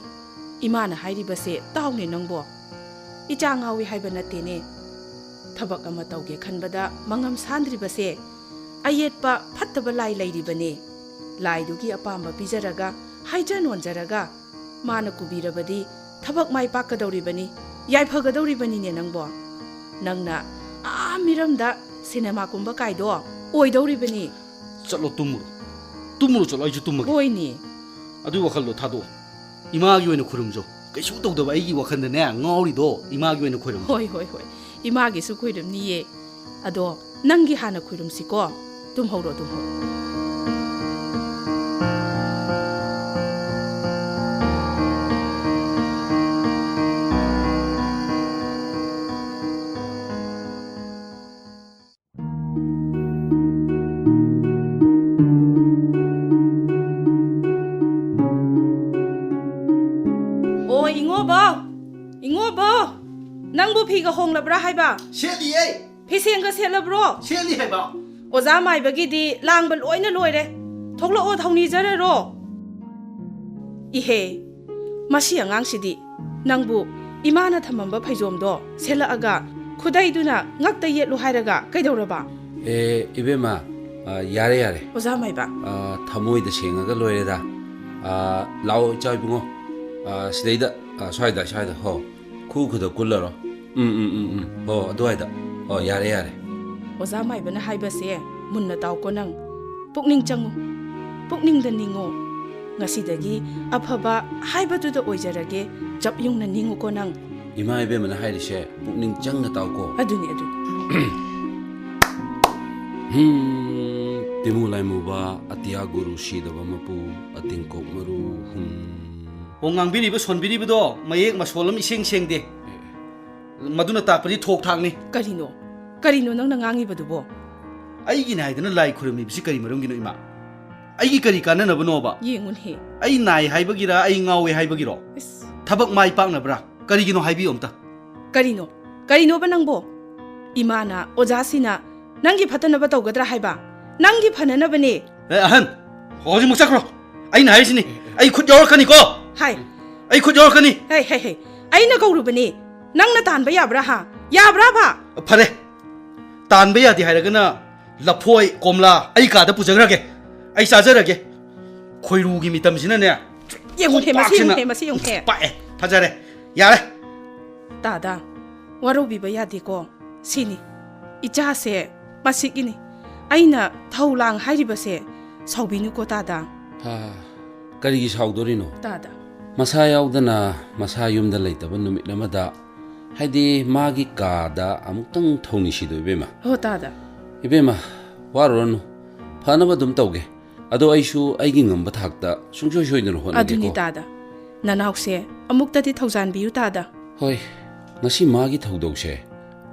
ꯏꯃꯥꯅ ꯍꯥꯏꯔꯤꯕꯁꯦ ꯇꯥꯎꯅꯦ ꯅꯪꯕꯣ꯫ ꯏꯆꯥ ꯉꯥꯎꯏ ꯍꯥꯏꯕ ꯅꯠꯇꯦꯅꯦ꯫ ꯊꯕꯛ ꯑꯃ ꯇꯧꯒꯦ ꯈꯟꯕꯗ ꯃꯉꯝ ꯁꯥꯟꯗ꯭ꯔꯤꯕꯁꯦ ꯑꯌꯦꯠꯄ ꯐꯠꯇꯕ ꯂꯥꯏ ꯂꯩꯔꯤꯕꯅꯦ꯫ ꯂꯥꯏꯗꯨꯒꯤ ꯑꯄꯥꯝꯕ ꯄꯤꯖꯔꯒ, ꯍꯥꯏꯖ ꯅꯣꯟꯖꯔꯒ, ꯃꯥꯅ ꯀꯨꯕꯤꯔꯕꯗꯤ ꯊꯕꯛ ꯃꯥꯏ ꯄꯥꯛꯀꯗꯧꯔꯤꯕꯅꯤ, ꯌꯥꯏꯐꯒꯗꯧꯔꯤꯕꯅꯤꯅꯦ ꯅꯪꯕꯣ꯫ ꯅꯪꯅ ꯑꯥ ꯃꯤꯔꯝꯗ ꯁꯤꯅꯦꯃꯥ ꯀꯨꯝꯕ ꯀꯥꯏꯗꯣ ꯑꯣꯏꯗꯧꯔꯤꯕꯅꯤ꯫ ꯆꯠꯂꯣ ꯇꯨꯝꯃꯨꯔꯣ꯫ ꯇꯨꯝꯃꯨꯔꯣ ꯆꯠꯂꯣ, ꯑꯩꯁꯨ ꯇꯨꯝꯃꯒꯦ꯫ ꯍꯣꯏꯅꯦ꯫ ꯑꯗꯨ ꯋꯥꯈꯜꯗꯣ ꯊꯥꯗꯣꯛꯑꯣ꯫ ꯏꯃꯥꯒꯤ ꯑꯣꯏꯅ ꯈꯨꯔꯨꯝꯖꯧ꯫ ꯀꯩꯁꯨ ꯇꯧꯗꯕ ꯑꯩꯒꯤ ꯋꯥꯈꯜꯗꯅꯦ ꯉꯥꯎꯔꯤꯗꯣ ꯏꯃꯥꯒꯤ ꯑꯣꯏꯅ ꯈꯨꯔꯨꯝꯖꯧ꯫ ꯍꯣꯏ, ꯍꯣꯏ, ꯍꯣꯏ꯫ ꯏꯃꯥꯒꯤꯁꯨ ꯈꯨꯔꯨꯝꯅꯤꯌꯦ꯫ ꯑꯗꯣ ꯅꯪꯒꯤ ꯍꯥꯟꯅ ꯈꯨꯔꯨꯝꯁꯤꯀꯣ꯫ ꯇꯨꯝꯍꯧꯔꯣ, ꯇꯨꯝꯍꯧꯔꯣ꯫ ꯑꯣ, ꯏꯉꯣꯕꯧ! ꯏꯉꯣꯕꯧ! ꯅꯪꯕꯨ ꯐꯤꯒ ꯍꯣꯡꯂꯕ꯭ꯔꯥ ꯍꯥꯏꯕ? ꯁꯦꯠꯂꯤꯌꯦ꯫ ꯐꯤꯁꯦꯡꯒ ꯁꯦꯠꯂꯕ꯭ꯔꯣ? ꯁꯦꯠꯂꯤ ꯍꯥꯏꯕ꯫ ꯑꯣꯖꯥ ꯃꯥꯏꯕꯒꯤꯗꯤ ꯂꯥꯡꯕ ꯂꯣꯏꯅ ꯂꯣꯏꯔꯦ꯫ ꯊꯣꯛꯂꯛꯑꯣ, ꯊꯧꯅꯤꯖꯔꯔꯣ꯫ ꯏꯍꯦ, ꯃꯁꯤ ꯑꯉꯥꯡꯁꯤꯗꯤ꯫ ꯅꯪꯕꯨ ꯏꯃꯥꯅ ꯊꯝꯃꯝꯕ ꯐꯩꯖꯣꯝꯗꯣ ꯁꯦꯠꯂꯛꯑꯒ ꯈꯨꯗꯩꯗꯨꯅ ꯉꯛꯇ ꯌꯦꯠꯂꯨ ꯍꯥꯏꯔꯒ ꯀꯩꯗꯧꯔꯕ? ꯑꯦ, ꯏꯕꯦꯝꯃ, ꯑ, ꯌꯥꯔꯦ, ꯌꯥꯔꯦ꯫ ꯑꯣꯖꯥ ꯃꯥꯏꯕ꯫ ꯑ, ꯊꯃꯣꯏꯗ ꯁꯦꯡꯉꯒ ꯂꯣꯏꯔꯦꯗ꯫ ꯑ, ꯂꯥꯛꯑꯣ, ꯏꯆꯥ ꯏꯕꯨꯡꯉꯣ꯫ ꯑ, ꯁꯤꯗꯩꯗ, ꯑ, ꯁ꯭ꯋꯥꯏꯗ, ꯁ꯭ꯋꯥꯏꯗ, ꯍꯣ꯫ ꯈꯨ ꯈꯨꯗ ꯀꯨꯜꯂꯔꯣ꯫ ꯎꯝ, ꯎꯝ, ꯎꯝ, ꯎꯝ꯫ ꯍꯣ, ꯑꯗꯨꯋꯥꯏꯗ꯫ ꯍꯣ, ꯌꯥꯔꯦ, ꯌꯥꯔꯦ꯫ ꯑꯣꯖꯥ ꯃꯥꯏꯕꯅ ꯍꯥꯏꯕꯁꯦ ꯃꯨꯟꯅ ꯇꯥꯎꯀꯣ ꯅꯪ꯫ ꯄꯨꯛꯅꯤꯡ ꯆꯪꯉꯨ꯫ ꯄꯨꯛꯅꯤꯡꯗ ꯅꯤꯡꯉꯨ꯫ ꯉꯁꯤꯗꯒꯤ ꯑꯐꯕ ꯍꯥꯏꯕꯗꯨꯗ ꯑꯣꯏꯖꯔꯒꯦ꯫ ꯆꯞ ꯌꯨꯡꯅ ꯅꯤꯡꯉꯨꯀꯣ ꯅꯪ꯫ ꯏꯃꯥ ꯏꯕꯦꯝꯃꯅ ꯍꯥꯏꯔꯤꯁꯦ ꯄꯨꯛꯅꯤꯡ ꯆꯪꯅ ꯇꯥꯎꯀꯣ꯫ ꯑꯗꯨꯅꯤ, ꯑꯗꯨꯅꯤ꯫ ꯍꯨꯝ, ꯇꯤꯃꯨ ꯂꯥꯏꯃꯨꯕ, ꯑꯇꯤꯌꯥ ꯒꯨꯔꯨ ꯁꯤꯗꯕ ꯃꯄꯨ, ꯑꯇꯤꯡꯀꯣꯛ ꯃꯔꯨ, ꯍꯨꯝ꯫ ꯑꯣ, ꯉꯥꯡꯕꯤꯔꯤꯕ ꯁꯣꯟꯕꯤꯔꯤꯕꯗꯣ ꯃꯌꯦꯛ ꯃꯁꯣꯜ ꯑꯃ ꯏꯁꯦꯡ ꯁꯦꯡꯗꯦ꯫ ꯃꯗꯨꯅ ꯇꯥꯛꯄꯗꯤ ꯊꯣꯛ ꯊꯥꯛꯅꯤ꯫ ꯀꯔꯤꯅꯣ? ꯀꯔꯤꯅꯣ ꯅꯪꯅ ꯉꯥꯡꯉꯤꯕꯗꯨꯕꯣ? ꯑꯩꯒꯤꯅꯦ ꯍꯥꯏꯗꯅ ꯂꯥꯏ ꯈꯨꯔꯨꯝꯃꯤꯕꯁꯤ ꯀꯔꯤ ꯃꯔꯝꯒꯤꯅꯣ, ꯏꯃꯥ? ꯑꯩꯒꯤ ꯀꯔꯤ ꯀꯥꯟꯅꯅꯕꯅꯣꯕ? ꯌꯦꯡꯉꯨꯅꯦꯍꯦ꯫ ꯑꯩ ꯅꯥꯏ ꯍꯥꯏꯕꯒꯤꯔ, ꯑꯩ ꯉꯥꯎꯋꯦ ꯍꯥꯏꯕꯒꯤꯔꯣ? ꯏꯁ, ꯊꯕꯛ ꯃꯥꯏ ꯄꯥꯛꯅꯕ꯭ꯔꯥ? ꯀꯔꯤꯒꯤꯅꯣ ꯍꯥꯏꯕꯤꯌꯨ ꯑꯝꯇ꯫ ꯀꯔꯤꯅꯣ? ꯀꯔꯤꯅꯣꯕ ꯅꯪꯕꯣ? ꯏꯃꯥꯅ, ꯑꯣꯖꯥꯁꯤꯅ ꯅꯪꯒꯤ ꯐꯠꯇꯅꯕ ꯇꯧꯒꯗ꯭ꯔꯥ ꯍꯥꯏꯕ? ꯅꯪꯒꯤ ꯐꯅꯅꯕꯅꯦ꯫ ꯑꯦ, ꯑꯍꯟ, ꯍꯧꯖꯤꯛꯃꯛ ꯆꯠꯈ꯭ꯔꯣ꯫ ꯑꯩꯅ ꯍꯥꯏꯔꯤꯁꯤꯅꯤ, ꯑꯩ ꯈꯨꯠ ꯌꯥꯎꯔꯛꯀꯅꯤꯀꯣ꯫ ꯍꯥꯏ, ꯑꯩ ꯈꯨꯠ ꯌꯥꯎꯔꯛꯀꯅꯤ꯫ ꯍꯦ, ꯍꯦ, ꯍꯦ, ꯑꯩꯅ ꯀꯧꯔꯨꯕꯅꯦ꯫ ꯅꯪꯅ ꯇꯥꯟꯕ ꯌꯥꯕ꯭ꯔꯥ ꯍꯥ? ꯌꯥꯕ꯭ꯔꯥꯕ? ꯐꯔꯦ, ꯇꯥꯟꯕ ꯌꯥꯗꯦ ꯍꯥꯏꯔꯒꯅ ꯂꯐꯣꯏ, ꯀꯣꯝꯂꯥ ꯑꯩ ꯀꯥꯗ ꯄꯨꯖꯈ꯭ꯔꯒꯦ꯫ ꯑꯩ ꯆꯥꯖꯔꯒꯦ꯫ ꯈꯣꯏꯔꯨꯒꯤ ꯃꯤꯇꯝꯁꯤꯅꯅꯦ꯫ ꯌꯦꯡꯉꯨꯍꯦ, ꯃꯁꯤ ꯈꯨꯄꯥꯛꯁꯤꯅ ꯌꯦꯡꯉꯨꯍꯦ, ꯃꯁꯤ ꯌꯦꯡꯉꯨꯍꯦ꯫ ꯄꯥꯛꯑꯦ꯫ ꯐꯖꯔꯦ꯫ ꯌꯥꯔꯦ꯫ ꯇꯥꯗ, ꯋꯥꯔꯧꯕꯤꯕ ꯌꯥꯗꯦꯀꯣ꯫ ꯁꯤꯅꯤ, ꯏꯆꯥꯁꯦ ꯃꯁꯤꯒꯤꯅꯤ꯫ ꯑꯩꯅ ꯊꯧ ꯂꯥꯡ ꯍꯥꯏꯔꯤꯕꯁꯦ ꯁꯥꯎꯕꯤꯅꯨꯀꯣ ꯇꯥꯗ꯫ ꯍꯥ, ꯀꯔꯤꯒꯤ ꯁꯥꯎꯗꯣꯔꯤꯅꯣ? ꯇꯥꯗ꯫ ꯃꯁꯥ ꯌꯥꯎꯗꯅ ꯃꯁꯥ ꯌꯨꯝꯗ ꯂꯩꯇꯕ ꯅꯨꯃꯤꯠ ꯑꯃꯗ, ꯍꯥꯏꯗꯤ ꯃꯥꯒꯤ ꯀꯥꯗ ꯑꯃꯨꯛꯇꯪ ꯊꯧꯅꯤꯁꯤꯗꯣ, ꯏꯕꯦꯝꯃ꯫ ꯍꯣ ꯇꯥꯗ꯫ ꯏꯕꯦꯝꯃ, ꯋꯥꯔꯨꯔꯅꯨ, ꯐꯅꯕ ꯑꯗꯨꯝ ꯇꯧꯒꯦ꯫ ꯑꯗꯣ ꯑꯩꯁꯨ ꯑꯩꯒꯤ ꯉꯝꯕ ꯊꯥꯛꯇ ꯁꯨꯡꯁꯣꯏ ꯁꯣꯏꯗꯅ ꯍꯣꯠꯅꯒꯦꯀꯣ꯫ ꯑꯗꯨꯅꯤ ꯇꯥꯗ꯫ ꯅꯅꯥꯎꯁꯦ ꯑꯃꯨꯛꯇꯗꯤ ꯊꯧꯖꯥꯟꯕꯤꯌꯨ ꯇꯥꯗ꯫ ꯍꯣꯏ, ꯉꯁꯤ ꯃꯥꯒꯤ ꯊꯧꯗꯧꯁꯦ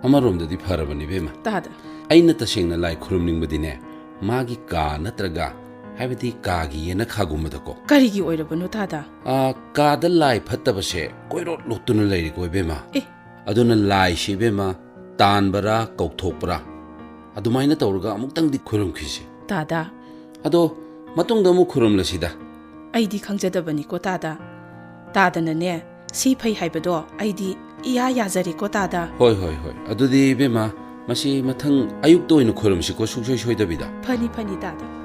ꯑꯃꯔꯣꯝꯗꯗꯤ ꯐꯔꯕꯅꯤ, ꯏꯕꯦꯝꯃ꯫ ꯇꯥꯗ꯫ ꯑꯩꯅ ꯇꯁꯦꯡꯅ ꯂꯥꯏ ꯈꯨꯔꯨꯝꯅꯤꯡꯕꯗꯤꯅꯦ, ꯃꯥꯒꯤ ꯀꯥ ꯅꯠꯇ꯭ꯔꯒ, ꯍꯥꯏꯕꯗꯤ ꯀꯥꯒꯤ ꯌꯦꯅꯈꯥꯒꯨꯝꯕꯗꯀꯣ꯫ ꯀꯔꯤꯒꯤ ꯑꯣꯏꯔꯕꯅꯣ ꯇꯥꯗ? ꯑꯥ, ꯀꯥꯗ ꯂꯥꯏ ꯐꯠꯇꯕꯁꯦ ꯀꯣꯏꯔꯣꯠ ꯂꯣꯠꯇꯨꯅ ꯂꯩꯔꯦꯀꯣ, ꯏꯕꯦꯝꯃ꯫ ꯑꯦ꯫ ꯑꯗꯨꯅ ꯂꯥꯏꯁꯦ, ꯏꯕꯦꯝꯃ, ꯇꯥꯟꯕꯔꯥ ꯀꯧꯊꯣꯛꯄ꯭ꯔꯥ, ꯑꯗꯨꯃꯥꯏꯅ ꯇꯧꯔꯒ ꯑꯃꯨꯛꯇꯪꯗꯤ ꯈꯨꯔꯨꯝꯈꯤꯁꯦ꯫ ꯇꯥꯗ꯫ ꯑꯗꯣ ꯃꯇꯨꯡꯗ ꯑꯃꯨꯛ ꯈꯨꯔꯨꯝꯂꯁꯤꯗ꯫ ꯑꯩꯗꯤ ꯈꯪꯖꯗꯕꯅꯤꯀꯣ ꯇꯥꯗ꯫ ꯇꯥꯗꯅꯅꯦ, ꯁꯤ ꯐꯩ ꯍꯥꯏꯕꯗꯣ ꯑꯩꯗꯤ ꯏꯌꯥ ꯌꯥꯖꯔꯦꯀꯣ ꯇꯥꯗ꯫ ꯍꯣꯏ, ꯍꯣꯏ, ꯍꯣꯏ꯫ ꯑꯗꯨꯗꯤ, ꯏꯕꯦꯝꯃ, ꯃꯁꯤ ꯃꯊꯪ ꯑꯌꯨꯛꯇ ꯑꯣꯏꯅ ꯈꯣꯏꯔꯝꯁꯤꯀꯣ, ꯁꯨꯡꯁꯣꯏ ꯁꯣꯏꯗꯕꯤꯗ꯫ ꯐꯅꯤ, ꯐꯅꯤ, ꯇꯥꯗ꯫